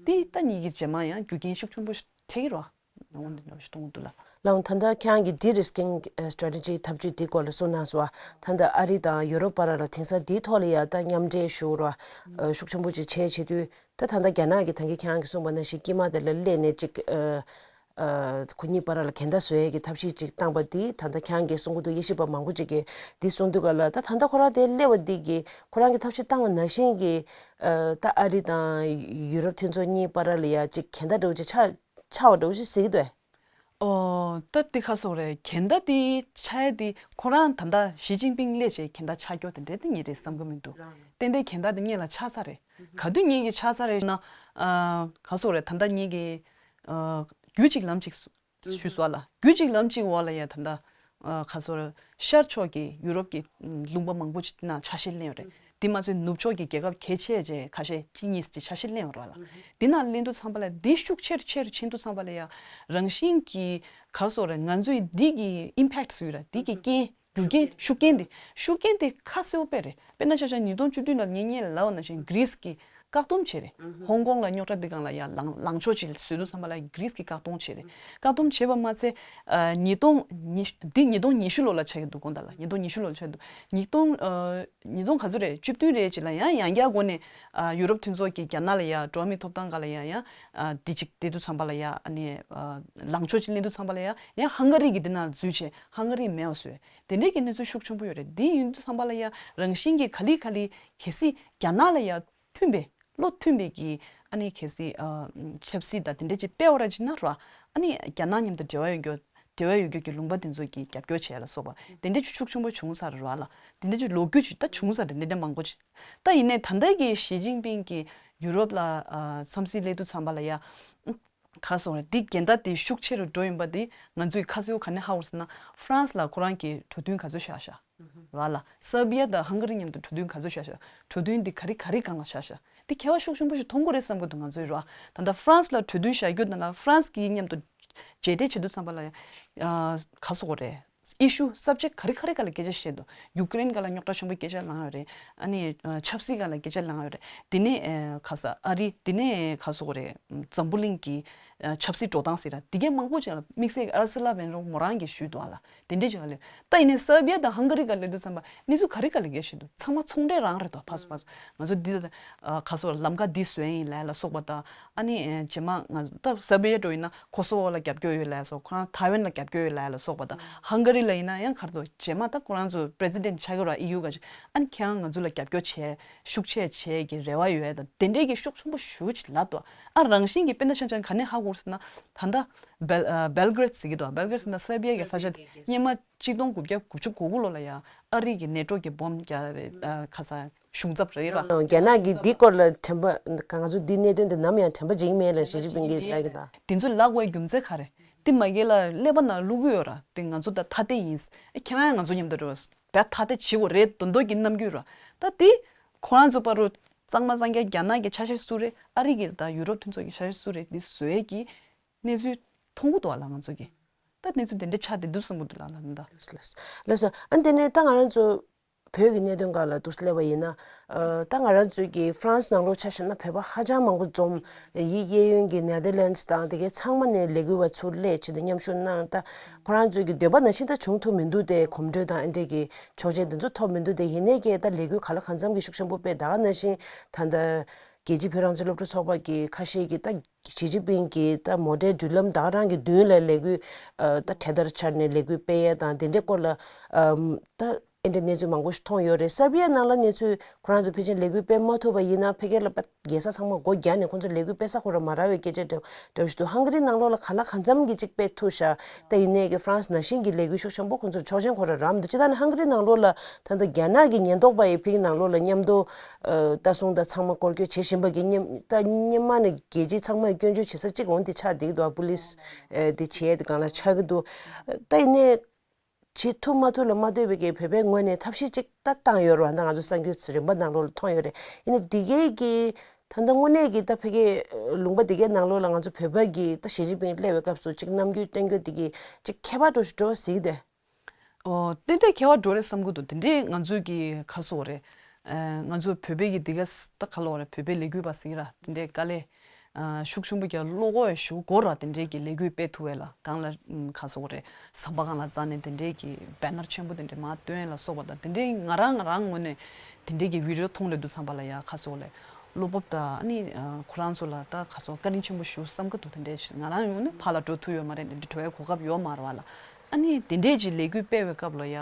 དེ་ད་ངེད་ཀྱིས་རྗེས་མ་ཡང་རྒྱུ་རྐྱེན་ཤུགས་ཆེན་པོ་ཞིག་འཕྲད་ཀྱི་རེད་བ། འོ་འདི་འདྲ་ཞིག་གཏོང་གི་འདུག་ལ། ལགས་འོང་། ད་ལྟ་ཁྱེད་རང་གིས་de-risking strategy་ཐབས་ཇུས་འདི་སྐོར་ལ་གསུངས་གནང་སོང་བ། ད་ལྟ་ཨ་རི་དང་ཡོ་རོབ་བར་ལ་དེང་སང་འདིའི་ཐོག་ལ་ཡ་ད་མཉམ་འབྲེལ་ཞུ་རོགས་ཤུགས་ཆེན་པོ་ཅིག་བྱས་བྱེད་དུས། ད་ད་ལྟ་རྒྱ་ནག་གིས་ད་གིན་ཁྱེད་རང་གིས་གསུངས་པ་ནང་བཞིན་དཀྱིལ་མ་དེ་ལ་སླེབས་ནས་ཅིག་ཨ་ཨ་ཁོ་གཉིས་བར་ལ་འགལ་ཟླ་བཟོ་ཡས་ཀྱི་ཐབས་ཤེས་ཅིག་བཏང་པ་འདི། ད་ལྟ་ཁྱེད་རང་གིས་གསུང་གི་འདུག་དབྱེ་ཞིབ་པ་མང་པོ་ཅིག་གིས་འདི་གསུང་དུས་ག་ལ། ད་ད་ལྟ་ཁོ་རང་དེ་སླེབས་པ་འདི་གིས་ཁོ་རང་གིས་ཐབས་ཤེས་བཏང་བ་ནང་བཞིན་གྱི་ཨ་ད་ཨ་རི་དང་ཡུ་རོབ་མཐུན་ཚོགས་གཉིས་བར་ལ་ཡ་ཅིག་འགལ་ཟླ་འདྲ་བོ་ཅིག་ཆགས་ཆགས་པ་འདྲ་བོ་ཞིག་གཟིགས་འདུག་ཨོ། ད་དེ་ག་རེ་ཟེར་དགོས་རེད། འགལ་ཟླ་དེ་ཆགས་ཡ་དེ་ཁོ་རང་ད་ལྟ་ཞི་ཅིན་ཕིང་སླེབས་བྱས་འགལ་ཟླ་ཆགས་རྒྱུ་དེ་འདྲ་དེ་ངས་རེད་བསམ་གྱི་མི་འདུག་ཏན་ཏན་འགལ་ཟླ་དེ་སྔོན་ལ་ཆགས་ཚར་རེད། ག་དུས་སྔོན་གྱི་ཆགས་ཚར་རེད་ན། ཨ་ག་རེ་ཟེར་དགོས་རེད། ད་ལྟ་ངེད་ཀྱིས་ཨ་རྒྱུད་གཅིག་ལམ་གཅིག་ཞུས་སོང་ལ། རྒྱུད་གཅིག་ལམ་གཅིག་འོག་ལ་ཡ་ད་ལྟ་ཨ་ག་རེ་ཟེར་དགོས་རེད། ཤར་ཕྱོགས་ཀྱི་ཡུ་རོབ་ཀྱི་ལུང་པ་མང་པོ་ཅིག་ནང་ཆ་ཤས་ལེན་ཡོད་རེད། དེ་མ་ཟད་ནུབ་ཕྱོགས་ཀྱི་རྒྱལ་ཁབ་གལ་ཆེ་ཆེ་ཁ་ཤས་གཅིག་གཉིས་ཀྱི་ཆ་ཤས་ལེན་ཡོད་རེད་ལ། དེ་ནང་ལེན་དུས་ཙམ་པ་ལ་དེ་ཤུགས་ཆེ་རུ་ཆེ་རུ་ཕྱིན་དུས་ཙམ་པ་ལ་ཡ་རང་བཞིན་གྱིས་ག་རེ་ཟེར་དགོས་རེད། ང་ཚོའི་འདི་གི་ཨིམ་ཕེག་ཊི་ཟེར་ར། འདི་གི་རྐྱེན་རྒྱུ་རྐྱེན་ཤུགས་རྐྱེན་དེ་ཤུགས་རྐྱེན་དེ་ཁ་གསལ་པོ་དཔེ་རེད། དཔེར་ན་ཆ་བཞག་ཉིས་སྟོང་བཅུ་བདུན་ལ་ངས་སྔོན་ལ་ལབ་པ་ནང་བཞིན་གྷི་རིས་ཀྱི་བཀག་སྡོམ་བྱས་རེད། ཧོང་ཀོང་ལ་རྙོག་དྲ་འདི་སྒང་ལ་ཡ་ལངས་ལངས་ཕྱོགས་ཅིག་བཟོས་དུས་ཙམ་པ་ལ་གྷི་རིས་ཀྱི་བཀག་སྡོམ་བྱས་རེད། བཀག་སྡོམ་བྱས་པ་མ་ཚད་ཨ་ཉིས་སྟོང་ཉི་འདི་ཉིས་སྟོང་ཉི་ཤུ་ལོ་ལ་ཆགས་ཀྱི་འདུག་དགོངས་དག་ལ། ཉིས་སྟོང་ཉི་ཤུ་ལོ་ལ་ཆགས་ཀྱི་འདུག་ཉིས་སྟོང་ཨ་ཉིས་སྟོང་ག་ཚོད་རེད། བཅུ་བདུན་རེད་ཅིག་ལ་ཡང་ཡང་བསྐྱར་སྒོ་ནས་ཨ་ཡུ་རོབ་མཐུན་ཚོགས་ཀྱིས་རྒྱ་ནག་ལ་ཡ་འགྲོ་བ་མིའི་ཐོབ་ཐང་སྒང་ལ་ཡ་ཡང་ཨ་འདི་ཅིག་དེ་དུས་ཙམ་པ་ལ་ཡ་ཨ་ནི་ཨ་ལངས་ཕྱོགས་ཅིག་ལེན་དུས་ཙམ་པ་ལ་ཡ་ཡང་ཧང་ག་རི་གིས་འདི་ནང་འཛུལ་བྱས་ཧང་ག་རི་མེད་པ་བཟོས། དེ་འདྲའི་གི་གནས་ཚུལ་ཤུགས་ཆེན་པོ་ཡོད་རེད། འདི་ཡིན་དུས་ཙམ་པ་ལ་ཡ་རང་བཞིན་གྱིས་ག་ལེ་ག་ལེ་གལ་སྲིད་རྒྱ་ནག་ལ་ཡ་མཐུན་པའི་བློ་མཐུན་པའི་གི་ཨ་ནི་གལ་སྲིད་ཨ་ཆབ་སྲིད་དང་དེ་འདྲ་ཅིག་སྤེལ་བ་ར་ཅིག་ན་ར། ཨ་ནི་རྒྱ་ནག་མཉམ་དུ་འབྲེལ་བ་ཡོད་རྒྱུ་འབྲེལ་བ་ཡོད་རྒྱུ་གི་ལུང་པ་དེ་ཚོ་གིས་རྒྱབ་སྐྱོར་བྱས་ལ་སོགས་པ་དེ་འདྲ་ཅིག་ཤུགས་ཆེན་པོ་བྱུང་ས་རེད་ར་ལ། དེ་འདྲ་ཅིག་ལོ་རྒྱུས་ཅིག་ད་བྱུང་ས་རེད། དེ་འདྲ་མང་པོ་ཅིག་ད་ཡིན་ནའི་ད་ལྟ་གི་ཞི་ཅིན་ཕིང་གིས་ཡུ་རོབ་ལ་ཨ་འཚམས་གཟིགས་སླེབས་དུས་ཙམ་པ་ལ་ཡ། ག་སོང་རེད། འདི་འགལ་ཟླ་དེ་ཤུགས་ཆེ་རུ་འགྲོ་ཡིན་པ་དེ་ང་ཚོས་ཁ་གསལ་པོ་ག་ནས་ཧ་གོ་སོང་ན། ཧྥ་རན་སི་ལ་ཁོ་རང་གིས་གྲོས་མཐུན་ག་ཚོད་བཞག་བཞག་ར་ལ། སར་བི་ཡ་དང་ཧང་ག་རི་མཉམ་དུ་གྲོས་མཐུན་ག་ཚོད་བཞག་བཞག་གྲོས་མཐུན་འདི་ག་རེ་ག་རེ་སྒང་ལ་བཞག་བཞག་འདི་ཁྱད་པར་ཤུགས་ཆེན་པོ་ཞིག་མཐོང་གི་རེད་བསམ་གྱི་འདུག་ང་ཚོས་ར། ད་ལྟ་ཧྥ་རན་སི་ལ་གྲོས་མཐུན་བཞག་རྒྱུ་དང་ལ་ཧྥ་རན་སི་གིས་མཉམ་དུ་མཇལ་འཕྲད་བྱེད་དུས་ཙམ་པ་ལ་ཡ་ག་སོང་རེད། ཨི་ཤུ་སབ་ཇེག་ག་རེ་ག་རེ་སྒང་ལ་སྐད་ཆ་བཤད་འདུག་ཡུ་ཀེ་རེན་སྒང་ལ་རྙོག་དྲ་ཆེན་པོ་སྐད་ཆ་ལངས་ཡོད་རེད། ཨ་ནི་ཆབ་སྲིད་སྒང་ལ་སྐད་ཆ་ལངས་ཡོད་རེད། དེ་ནས་ག་ས་ཨ་རི་དེ་ནས་ག་སོང་རེད། འཛམ་བུ་གླིང་གི་ཆབ་སྲིད་འགྲོ་སྟངས་ཟེར་ར་དེ་གས་མང་པོ་ཅིག་ལ་དམིགས་བསལ་ཨར་སི་ལ་བན་རོ་མོ་རང་གིས་ཞུས་འདུག་ཨ་ལ། དེ་འདྲས་ཅིག་ལ་ད་ཡིན་ནའི་སར་བི་ཡ་དང་ཧང་ག་རི་སྒང་ལ་སླེབས་དུས་ཙམ་པ་གནས་ཚུལ་ག་རེ་སྒང་ལ་སྐད་ཆ་བཤད་འདུག་ཚང་མ་ཚོང་འབྲེལ་རང་རེད་དོ། ཕར་ཚུར་ཕར་ཚུར་ང་ཚོ་འདི་ལ་ག་སོང་ལམ་ཁ་འདི་བཟོས་ཡིན་ལབ་ལ་སོགས་པ་དང་། ཨ་ནི་རྗེས་མ་ང་ད་སར་བི་ཡ་འགྲོ་ཡིན་ན། ཁོ་སོ་ལ་རྒྱབ་སྐྱོར་ཡོད་ལབ་སོགས། ཁོ་རང་ཐའེ་ཝན་ལ་རྒྱབ་སྐྱོར་ཡོད་ལབ་ལ་སོགས་པ་དང་། ཧང་ག་རི་ལ་ཡིན་ན་ཡང་ག་རེ་འདུག་རྗེས་མ་ད་ཁོ་རང་ཚོ་པི་རེ་སི་ཌེན་ཊི་ཆགས་ཀྱི་རེད། ཨི་ཡུ་ག་ཅིག་ཨ་ནི་ཁྱེད་རང་ང་ཚོ་ལ་རྒྱབ་སྐྱོར་བྱས་ཤུགས་ཆེ་བྱས་ཀྱི་རེ་བ་ཡོད་དང་དེ་འདྲའི་གི་ཤུགས་ཆེན་པོ་ཞེ་པོ་ཅིག་ལབ་འདུག་ཨ་རང་བཞིན་གྱི་དཔེར་ན་ཆ་བཞག་ག་ནས་ཧ་གོ་ཟེར་ན། ད་ལྟ་སྦེལ་ཨ་སྦེལ་གྷི་རེད་ཟེར་གྱི་འདུག་སྦེལ་གྷི་རེད་ཟེར་ན་སར་བི་ཡ་གི་ས་ཆ་དེ་སྔོན་མ་གཅིག་སྟོང་དགུ་བརྒྱ་དགུ་བཅུ་གོ་དགུ་ལོ་ལ་ཡ་ཨ་རི་གི་ནེ་ཊོ་གི་བོམ་རྒྱག་པའི་ཨ་ག་ས། གཞུང་ཚབ་རེད་ར། རྒྱ་ནག་གིས་འདི་སྐོར་ལ་དྲན་པ་ང་ཚོ་འདི་གནད་དོན་འདི་ནམ་ཡང་དྲན་པ་བརྗེད་ཀྱི་མེད་ལ་ཞི་ཅིན་ཕིང་གིས་ལབ་ཀྱི་འདུག་དེ་ཚོ་ལབ་དགོས་རྒྱུ་མཚན་ག་རེ། དེ་མ་གི་ལ་ཀླད་པ་ནང་བླུག་གི་ཡོད་ར། དེ་ང་ཚོ་ད་ཐ་དད་ཡིན། ཨེ་ཁྱེད་རང་ཡང་ང་ཚོ་མཉམ་དུ་འགྲོ། བས་ཐ་དད་བྱེད་དགོས་རེད་མདོག་མདོག་གི་རྣམ་འགྱུར་ར། ད་དེ་ཁོ་རང་ཚོ་བར་དུ་གཙང་མ་གཙང་རྐྱང་རྒྱ་ནག་གི་ཆ་ཤས་སུ་རེད། ཨ་རི་གི་དང་ཡུ་རོབ་མཐུན་ཚོགས་ཀྱི་ཆ་ཤས་སུ་རེད། དེ་བཟོས་ཀྱི་གནས་ཚུལ་མཐོང་གི་འདུག་ཨ་ལ་ང་ཚོ་གི། ད་གནས་ཚུལ་དེ་འདྲ་ཆགས་བསྡད་འདུག་བསམ་གྱི་འདུག་ལ་ལ་ད། ལགས་སོ། ལགས་སོ། ཨ་དེ་ནས་ད་ང་རང་ཚོ་བོད་ཀྱི་གནད་དོན་སྒང་ལ་འདུག་སེ་སླེབས་པ་ཡིན་ན། ཨ་ད་ང་རང་ཚོའི་གི་ཧྥ་རན་སི་ནང་ལོགས་ཆ་བཞག་ན་བོད་པ་ཧ་ཅང་མང་པོ་འཛོམས། ཡིག་གཡས་གཡོན་གྱི་ནེ་དར་ལན་སི་དང་དེ་གའི་ཚང་མ་ནས་ལས་འགུལ་བ་ཚུར་སླེབས་བྱས་ཏེ་མཉམ་ཞུགས་གནང་། ད་ཁོ་རང་ཚོའི་གི་འདོད་པ་ནང་བཞིན་ད་བྱུང་ཐུབ་མི་འདུག་སྟེ། གོམ་བགྲོད་དང་ཨ་འདྲས་ཀྱི་ཆོག་མཆན་དེ་ཚོ་ཐོབ་མི་འདུག་སྟེ། ཡིན་ནའི་ཀྱེ་ད་ལས་འགུལ་ག་ལ་གང་འཚམ་གྱི་ཤུགས་ཆེན་པོ་སྤེལ། ད་ག་ནང་བཞིན་ད་ལྟ་རྒྱལ་སྤྱིའི་བོད་རང་བཙན་སློབ་ཕྲུག་ཚོགས་པ་གི་ཁ་ཤས་ཀྱིས་ད་ཞི་ཅིན་ཕིང་གི་ད་མོ་ཊའི་འགྲུལ་ལམ་ད་ག་རང་གི་མདུན་ལ་ལས་འགུལ་ཨ་ད་གྲལ་སྟར་འཕྱར་ནས་ལས་འགུལ་སྤེལ་ཡས་དང་དེ་འདྲའི་སྐོར་ལ་ཨམ་ད། ཨེ་འདྲ་གནས་ཚུལ་མང་པོ་ཞིག་མཐོང་ཡོད་རེད། སར་བི་ཡ་ནང་ལ་གནས་ཚུལ་ཁོ་རང་ཚོ་ཕལ་ཆེར་ལས་འགུལ་སྤེལ་མ་ཐུབ་པ་ཡིན་ན་ཕ་གིར་ལ་པ་རྒྱལ་ས་ཚང་མ་སྒོ་རྒྱག་ནས་ཁོང་ཚོ་ལས་འགུལ་སྤེལ་ས་ཁོ་རང་མ་རག་པའི་སྐད་ཆ་འདྲ་འདྲ་བོ་ཞིག་འདུག་ཧང་ག་རི་ནང་ལོགས་ལ་གང་ལ་གང་འཚམ་གྱི་ཅིག་སྤེལ་ཐུབ་ཤག་ད་ཡིན་ནའི་གི་ཧྥ་རན་སི་ནང་བཞིན་གྱི་ལས་འགུལ་ཤུགས་ཆེན་པོ་ཁོང་ཚོར་ཆོག་མཆན་ཁོ་རང་རག་མི་འདུག་སྤྱིར་བཏང་ནས་ཧང་ག་རི་ནང་ལོགས་ལ་ད་ལྟ་རྒྱ་ནག་གི་ཉེན་རྟོག་པ་ཡིས་ཕ་གི་ནང་ལོགས་ལ་མཉམ་དུ་ལྟ་སྲུང་དང་ཚང་མ་སྐོར་སྐྱོད་བྱེད་བཞིན་པ་གི་སྙེ་ད་སྙེ་མ་ནས་རྒྱལ་སྤྱི་ཚང་མས་སྐྱོན་བརྗོད་བྱེད་ས་གཅིག་འོང་དེ་ཆགས་བསྡད་ཀྱི་འདུག་ཨ་པུ་ལིས་དེ་བྱས་དེ་སྒང་ལ་ཆགས་ཀྱི་འདུག་ད་ཡིན་ནའི་བྱེད་ཐུབ་མ་ཐུབ་ལ་མ་ལྟོས་པའི་གི་བོད་པའི་ངོས་ནས་ཐབས་ཤེས་ཅིག་ད་བཏང་ཡོད་རེད་བ། ད་ང་ཚོ་གསར་འགྱུར་རིམ་པ་ནང་ལོགས་ལ་མཐོང་ཡོད་རེད། ཡིན་ནའི་འདི་གའི་གི་ད་ལྟ་དངོས་གནས་ཀྱི་ད་ཕ་གི་ལུང་པ་འདི་གའི་ནང་ལོགས་ལ་ང་ཚོ་བོད་པ་གི་ད་ཞི་ཅིན་ཕིང་སླེབས་པའི་སྐབས་སུ་ཅིག་རྣམ་འགྱུར་སྟོན་རྒྱུ་འདི་གི་ཅིག་ཁྱད་པར་འགྲོ་ཞིག་འགྲོ་ཟིག་དེ། ཨོ། ཏན་ཏན་ཁྱད་པར་འགྲོ་རེད་བསམ་གི་འདུག་དེ་འདྲའི་ང་ཚོས་ཀྱི་ག་རེ་ཟེར་དགོས་རེད། ཨ། ང་ཚོ་བོད་པའི་གི་འདི་ག་ད་ག་ལབ་དགོས་རེད། བོད་པའི་ལས་འགུལ་བ་ཟེར་གྱི་ར་དེ་འདྲའི་དཀའ་ལས་ཨ་ཤུགས་ཆེན་པོ་རྒྱག་བློ་ཁོག་ཡང་ཞེ་པོ་དགོས་ར། དེ་འདྲའི་གི་ལས་འགུལ་སྤེལ་ཐུབ་པ་ལ་སྒང་ལ་ཨམ་ག་རེ་ཟེར་དགོས་རེད། ཟམ་པ་སྒང་ལ་འཛེགས་ནས་དེ་འདྲའི་གི་བེ་ནར་ཆེན་པོ་དེ་འདྲ་མར་སྟོན་ལ་སོགས་པ་དང་། དེ་འདྲའི་ང་རང་ང་རང་ངོས་ནས་དེ་འདྲའི་གི་བི་ཌི་ཡོ་མཐོང་རེ་འདུག་བསམ་པ་ལ་ཡ་ག་རེ་ཟེར་དགོས་རེད། བློ་སྤོབས་དང་ཨ་ནི་ཨ་ཁོ་རང་ཚོ་ལ་ད་ག་རེ་ཟེར་བཀའ་དྲིན་ཆེན་པོ་ཞེ་པོ་བསམ་གི་འདུག་དེ་འདྲའི་ང་རང་ངོས་ནས་ཕར་ལ་འགྲོ་ཐུབ་ཡོད་མ་རེད། འདི་འདྲ་འགྲོ་ཡའི་གོ་སྐབས་ཡོད་མ་རེད་བ་ལ། ཨ་ནི་དེ་འདྲས་ཀྱི་ལས་འགུལ་སྤེལ་བའི་སྐབས་ལ་ཡ་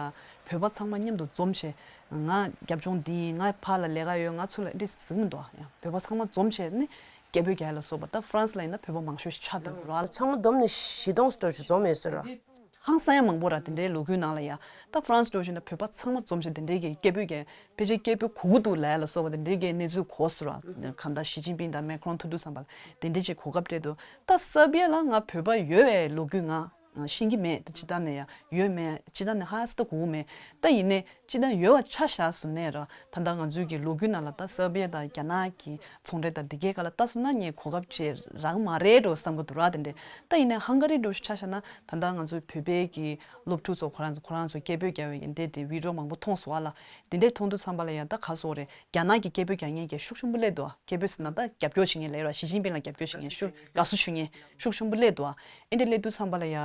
བོད་པ་ཚང་མ་མཉམ་དུ་འཛོམས་བྱས། ང་རྒྱབ་ལྗོངས་འདི་ཡིན། ང་ཕར་ལ་ལས་ཀ་ཡོད། ང་ཚུར་ལ་འདི་ཟེར་གྱི་མི་འདུག་ཡ་བོད་པ་ཚང་མ་འཛོམས་བྱས་ནི་སྐད་འབོད་རྒྱག་ཡ་ལ་སོགས་པ། ད་ཧྥ་རན་སི་ལ་ཡིན་ན་བོད་པ་མང་ཤོས་ཤིག་ཆགས་འདུག་ར། ཚང་མ་བསྡོམས་ནས་བཞི་སྟོང་ཙམ་ཞིག་འཛོམས་ཡོད་ཟེར་ར། ཧང་སང་ཡ་མང་པོ་ར། དེ་འདྲའི་ལོ་རྒྱུས་ནང་ལ་ཡ་ད་ཧྥ་རན་སི་འདྲ་བོ་ཞིག་ན་བོད་པ་ཚང་མ་འཛོམས་བྱས་དེ་འདྲའི་གི་སྐད་འབོད་རྒྱག་ཕལ་ཆེར་སྐད་འབོད་གོ་གི་འདུག་ལབ་ཡ་ལ་སོགས་པ་དེ་འདྲའི་གི་གནས་ཚུལ་གོ་སོང་ར། གང་ལྟར་ཞི་ཅིན་ཕིང་དང་མེ་ཁོ་རོན་ཐུག་དུས་ཙམ་པ་ལ་དེ་འདྲའི་ཅིག་གོ་སྐབས་སྤྲད་འདུག་ད་སར་བི་ཡ་ལ་ང་བོད་པ་ཡོད་པའི་ལོ་རྒྱུས་ང་ཤེས་ཀྱི་མེད། ད་སྤྱིར་བཏང་ནས་ཡང་ཡོད་མེད་སྤྱིར་བཏང་ནས་ཧ་སི་ད་གོ་གི་མེད། ད་ཡིན་ནའི་སྤྱིར་བཏང་ཡོད་པ་ཆ་བཞག་སོང་ནའི་ར། ད་ལྟ་ང་ཚོའི་གི་ལོ་རྒྱུས་ནང་ལ་ད་སར་བི་ཡ་དང་རྒྱ་ནག་གི་ཚོང་འབྲེལ་དང་འདི་གའི་སྐོར་ལ་ལྟ་སོང་ན་ངས་གོ་སྐབས་ཅིག་རག་མ་རེད་འགྲོ་བསམ་གི་འདུག་ར། དེ་འདྲས། ད་ཡིན་ནའི་ཧང་ག་རི་འདྲ་བོ་ཞིག་ཆ་བཞག་ན་ད་ལྟ་ང་ཚོའི་བོད་པའི་གི་སློབ་ཕྲུག་ཚོ་ཁོ་རང་ཚོ་ཁོ་རང་ཚོ་སྐད་འབོད་རྒྱག་པའི་གི་འདི་དེ་བི་ཌི་ཡོ་མང་པོ་མཐོང་སོང་བ་ལ། དེ་འདྲས་མཐོང་དུས་ཙམ་པ་ལ་ཡང་ད་ག་རེ་ཟེར་དགོས་རེད། རྒྱ་ནག་གི་སྐད་འབོད་རྒྱག་མཁན་གྱི་ཤུགས་ཆེན་པོ་སླེབས་འདུག་སྐད་འབོད་ཟེར་ན་ད་རྒྱབ་སྐྱོར་བྱེད་མཁན་ལབ་ར། ཞི་ཅིན་ཕིང་ལ་རྒྱབ་སྐྱོར་བྱེད་མཁན་ཤུགས་དགའ་བསུ་ཞུ་མཁན་ཤུགས་ཆེན་པོ་སླེབས་འདུག་ཨ་འདྲས་སླེབས་དུས་ཙམ་པ་ལ་ཡ་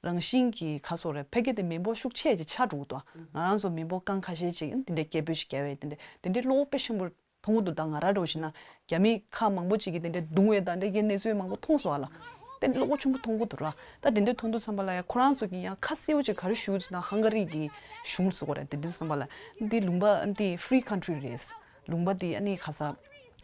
རང་བཞིན་གྱིས་ག་རེ་ཟེར་དགོས་རེད། ཕ་གི་དེ་མི་འབོར་ཤུགས་ཆེ་ཅིག་ཆགས་འགྲོ་གི་འདུག་ང་རང་ཚོ་མི་འབོར་རྐང་ཁ་ཤས་ཅིག་དེ་འདྲས་སྐད་འབོད་ཅིག་རྒྱག་པས་དེ་འདྲས་དེ་འདྲས་བློ་དཔེ་ཆེན་པོ་མཐོང་གི་འདུག་ད་ང་རང་འདྲ་བོ་ཞིག་ན་རྒྱ་མི་ཁག་མང་པོ་ཅིག་གིས་དེ་འདྲས་རྡུང་བས་ད་འདྲས་ཀྱི་གནས་ཚུལ་མང་པོ་མཐོང་སོང་བ་ལ། དེ་བློ་ཁོག་ཆེན་པོ་མཐོང་གི་འདུག་ར། ད་དེ་འདྲས་མཐོང་དུས་ཙམ་པ་ལ་ཡ་ཁོ་རང་ཚོ་གིས་ཡང་ཁ་གསལ་པོ་ཅིག་ག་རེ་ཞུ་ཟེར་ན་ཧང་ག་རི་གི་གཞུང་ཟེར་དགོས་རེད། དེ་འདྲས་ཙམ་པ་ལ་འདི་ལུང་པ་འདི་ཧྥི་རི་ཁན་ཊི་རི་རེད། ལུང་པ་འདི་ཨ་ནི་ག་ས་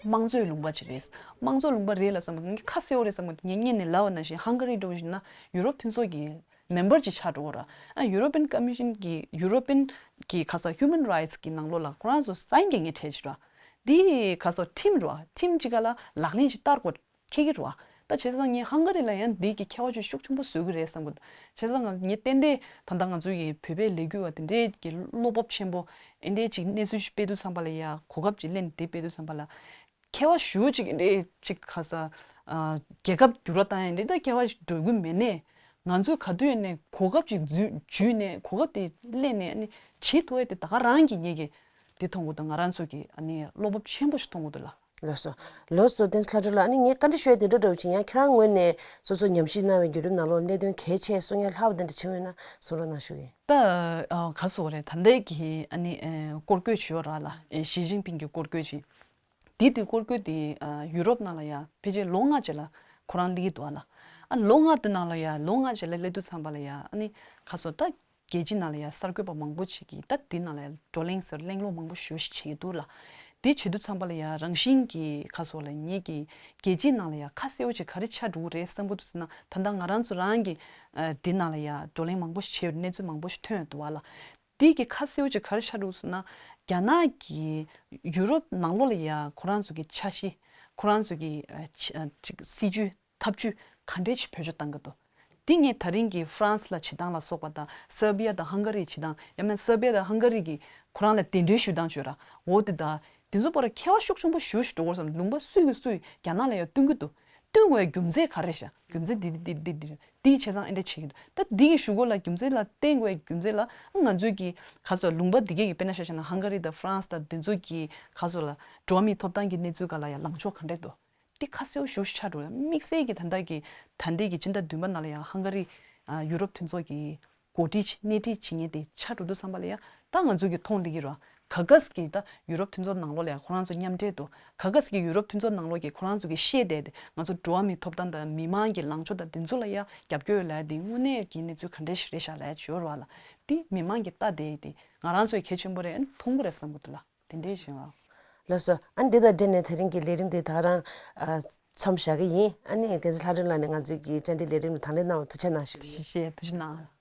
དམངས་གཙོའི་ལུང་པ་ཅིག་རེད། དམངས་གཙོ་ལུང་པ་རེད་ལབ་སོང་ངས་ཁ་གསལ་པོ་རེད་བསམ་གི་འདུག་ངས་སྔོན་ནས་ལབ་པ་ནང་བཞིན་ཧང་ག་རི་འདྲ་བོ་ཞིག་ན་ཡུ་རོབ་མཐུན་ཚོགས་ཀྱི་མེམ་བར་ཅིག་ཆགས་འགྲོ་གི་ར། ཨ་ཡུ་རོ་པིན་ཀོ་མི་ཤན་གྱི་ཡུ་རོ་པིན་གྱི་ག་ས་ཧིའུ་མན་རའིཊ་གི་ནང་ལོགས་ལ་ཁོ་རང་ཚོ་སའིན་རྒྱག་མཁན་གྲས་ཅིག་ར། འདི་ག་ས་ཁྲིམས་ར། ཁྲིམས་ཅིག་ག་ལ་ལག་ལེན་ཅིག་བསྟར་དགོས་འཁེལ་གི་ར། ད་བྱས་ཙང་ངས་ཧང་ག་རི་ལ་ཡང་འདི་གི་ཁྱད་པར་ཅིག་ཤུགས་ཆེན་པོ་བཟོ་གི་རེད་བསམ་གི་འདུག་བྱས་ཙང་ང་ངས་ཏན་ཏན་ད་ལྟ་ང་ཚོ་ཡི་བོད་པའི་ལས་འགུལ་བ་དེ་འདྲའི་གི་བློ་སྤོབས་ཆེན་པོ་ཨེ་འདྲའི་ཅིག་གནས་ཚུལ་ཞིག་སྤེལ་དུས་ཙམ་པ་ལ་ཡ་གོ་སྐབས་ཅིག་ལེན་དེ་སྤེལ་དུས་ཙམ་པ་ལ། ཁྱད་པར་ཞུ་ཅིག་འདྲའི་ཅིག་ག་ས། ཨ། རྒྱལ་ཁབ་འགྱུར་བ་བཏང་ཡ་འདི་ད་ཁྱད་པར་འགྲོ་གི་མེད་ནས། ང་ཚོས་ག་དུས་ནས་གོ་སྐབས་ཅིག་འཛུལ་འཇུས་ནས་གོ་སྐབས་དེ་ལེན་ནས་ཨ་ནི་བྱེད་ཐུབ་ཡ་དེ་ད་ག་རང་གི་ངེད་ཀྱི་དེ་མཐོང་གི་འདུག་ང་རང་ཚོ་གི་ཨ་ནི་བློ་སྤོབས་ཆེན་པོ་ཞིག་མཐོང་གི་འདུག་ལ། ལགས་སོ། ལགས་སོ། བསྟན་འཛིན་ལྷ་སྒྲོན་ལགས། ཨ་ནི་ངས་བཀའ་འདྲི་ཞུ་ཡ་དེ་འདྲ་འདྲ་བོ་ཅིག་ཡང་ཁྱེད་རང་ངོས་ནས་སོ་སོ་ཉམས་ཞིབ་གནང་བའི་བརྒྱུད་རིམ་ནང་ལོགས་གནད་དོན་གལ་ཆེ་གསུང་ཡ་ལྷག་པ་དེ་འདྲ་ཅིག་ཡོད་ན་གསུང་རོགས་གནང་ཞུ་གི་ཡིན། ད་ཨ་ག་རེ་ཟེར་དགོས་རེད། ད་ལྟའི་གི་ཨ་ནི་ཨ་སྐོར་སྐྱོད་བྱས་ཡོད་ར་ལ། ཨ་ཞི་ཅིན་ཕིང་གི་སྐོར་སྐྱོད་ཅིག་དེ་དུས་སྐོར་སྐྱོད་དེ་ཨ་ཡུ་རོབ་ནང་ལ་ཡ་ཕལ་ཆེར་ལོ་ལྔ་རྗེས་ལ་ཁོ་རང་སླེབས་ཀྱི་འདུག་ཨ་ལ། ཨ་ལོ་ལྔ་དེ་ནང་ལ་ཡ་ལོ་ལྔ་རྗེས་ལ་སླེབས་དུས་ཙམ་པ་ལ་ཡ་ཨ་ནི་ག་ཚོད་ད་རྒྱལ་སྤྱི་ནང་ལ་ཡ་གསར་འགོད་པ་མང་པོ་ཞིག་གིས་ད་དེ་ནང་ལ་ཡ་བགྲོ་གླེང་ཟེར་གླེང་སློང་མང་པོ་ཞེ་པོ་ཞིག་བྱེད་ཀྱི་འདུག་ལ། དེ་བྱེད་དུས་ཙམ་པ་ལ་ཡ་རང་བཞིན་གྱིས་ག་ཚོད་ལ་ངེད་ཀྱི་རྒྱལ་སྤྱིའི་ནང་ལ་ཡ་ཁ་གསལ་པོ་ཅིག་ག་རེ་ཆགས་འགྲོ་གི་རེད་བསམ་གྱི་འདུག་ཟེར་ན། ད་ལྟ་ང་རང་ཚོ་རང་གིས་ཨ་དེ་ནང་ལ་ཡ་བགྲོ་གླེང་མང་པོ་ཞིག་བྱས་ཡོད་རེད། གནས་ཚུལ་མང་པོ་ཞིག་ཐོན་ཡོད་འདུག་ཨ་ལ། དེ་གི་ཁ་གསལ་པོ་ཅིག་ག་རེ་ཆགས་འདུག་ཟེར་ན། རྒྱ་ནག་གིས་ཡུ་རོབ་ནང་ལོགས་ལ་ཡ་ཁོ་རང་ཚོ་གི་འཆར་གཞི། ཁོ་རང་ཚོ་གི་ཨ་ཅི་ཨ་ཅིག་སྲིད་ཇུས་ཐབས་ཇུས་ག་འདྲས་ཅིག་བེད་སྤྱོད་བཏང་གི་འདུག་འདི་ངས་ད་རིང་གི་ཧྥ་རན་སི་ལ་བྱེད་སྟངས་ལ་སོགས་པ་དང་སར་བི་ཡ་དང་ཧང་ག་རི་བྱེད་སྟངས། ཡང་མིན་སར་བི་ཡ་དང་ཧང་ག་རི་གི་ཁོ་རང་ལ་གདན་འདྲེན་ཞུ་སྟངས་བྱོས་ར། འོ་དེ་དང་དེ་ཚོ་བར་ཁྱད་པར་ཤུགས་ཆེན་པོ་ཞེ་པོ་ཞིག་འགྲོ་གི་རེད་བསམ། ལུང་པ་སུ་གིས་སུ་ཡིས་རྒྱ་ནག་ལ་ཡ་བསྟུན་གི་འདུག་བསྟུན་དགོས་རྒྱུ་མཚན་ག་རེ་རེད་ཤག་རྒྱུ་མཚན་འདི་འདི་འདི་འདི་འདི་འདི་བྱས་ཙང་ཨེ་འདྲ་བྱེད་ཀྱི་འདུག་ད་འདི་གི་ཞུ་སྒོ་ལ་རྒྱུ་མཚན་ལ་བརྟེན་དགོས་རྒྱུ་མཚན་ལ་ང་ཚོས་ཀྱི་ག་ཚོད་ལུང་པ་འདི་གས་ཀྱི་དཔེར་ན་ཆ་བཞག་ན་ཧང་ག་རི་དང་ཧྥ་རན་སི་དང་འདི་ཚོ་གི་ག་ཚོད་ལ་འགྲོ་བ་མིའི་ཐོབ་ཐང་གི་གནས་ཚུལ་སྒང་ལ་ཡང་ལངས་ཕྱོགས་ག་འདྲས་འདུག་འདི་ཁ་གསལ་པོ་ཞེ་པོ་ཞིག་ཆགས་འགྲོ་ལ། དམིགས་བསལ་གྱི་ད་ལྟ་གི་ད་ལྟའི་གི་སྤྱི་ཟླ་བདུན་པ་ནང་ལ་ཡང་ཧང་ག་རི་ཨ་ཡུ་རོབ་མཐུན་ཚོགས་ཀྱི་ གོ་སྒྲིག་བྱེད་སྣེ་ཁྲིད་བྱེད་མཁན་དེ་ཆགས་འགྲོ་དུས་ཙམ་པ་ལ་ཡ། ད་ང་ཚོ་གི་མཐོང་བསྡད་ཀྱི་རེད་བ། ག་ག་ཟིག་གི་ད་ཡུ་རོབ་མཐུན་ཚོགས་ནང་ལོགས་ལ་ཡ་ཁོ་རང་ཚོ་མཉམ་འབྲེལ་དུ། ག་ག་ཟིག་གི་ཡུ་རོབ་མཐུན་ཚོགས་ནང་ལོགས་ཀྱི་ཁོ་རང་ཚོ་གི་བཤད་བསྡད་དེ། ང་ཚོ་འགྲོ་བ་མིའི་ཐོབ་ཐང་དང་མི་མང་གི་ལངས་ཕྱོགས་དང་དེ་ཚོ་ལ་ཡ་རྒྱབ་སྐྱོར་ཡོད་ལབ་ཡ་དེ་དངོས་གནས་ཀྱི་གནས་ཚུལ་ག་འདྲ་ཞིག་རེད་ཤག་ལབ་ཡ་ཅིག་ཡོད་རེད་བ་ལ། དེ་མི་མང་གི་ལྟ་བསྡད་ཡ་དེ་ང་རང་ཚོ་ཡ་གལ་ཆེན་པོ་རེད། མཐོང་གི་རེད་བསམ་གྱི་འདུག་ལ། དེ་འདྲས་ཞིག་ལ། ལགས་སོ། ཨ་ནི་འདི་དང་འབྲེལ་ནས་དེ་རིང་གི་ལས་རིམ་འདི་ད་རང་ཨ་མཚམས་བཞག་གི་ཡིན། ཨ་ནི་བསྟན་འཛིན་ལྷ་སྒྲོན་ལགས་ནས་ང་ཚོའི་གི་བཅར་འདྲི་ལས་རིམ་ལ་དང་ལེན་གནང་བར་ཐུགས་རྗེ་གནང་ཞུ། ཐུགས་རྗེ་ཆེ། ཐུགས་རྗེ་གནང་།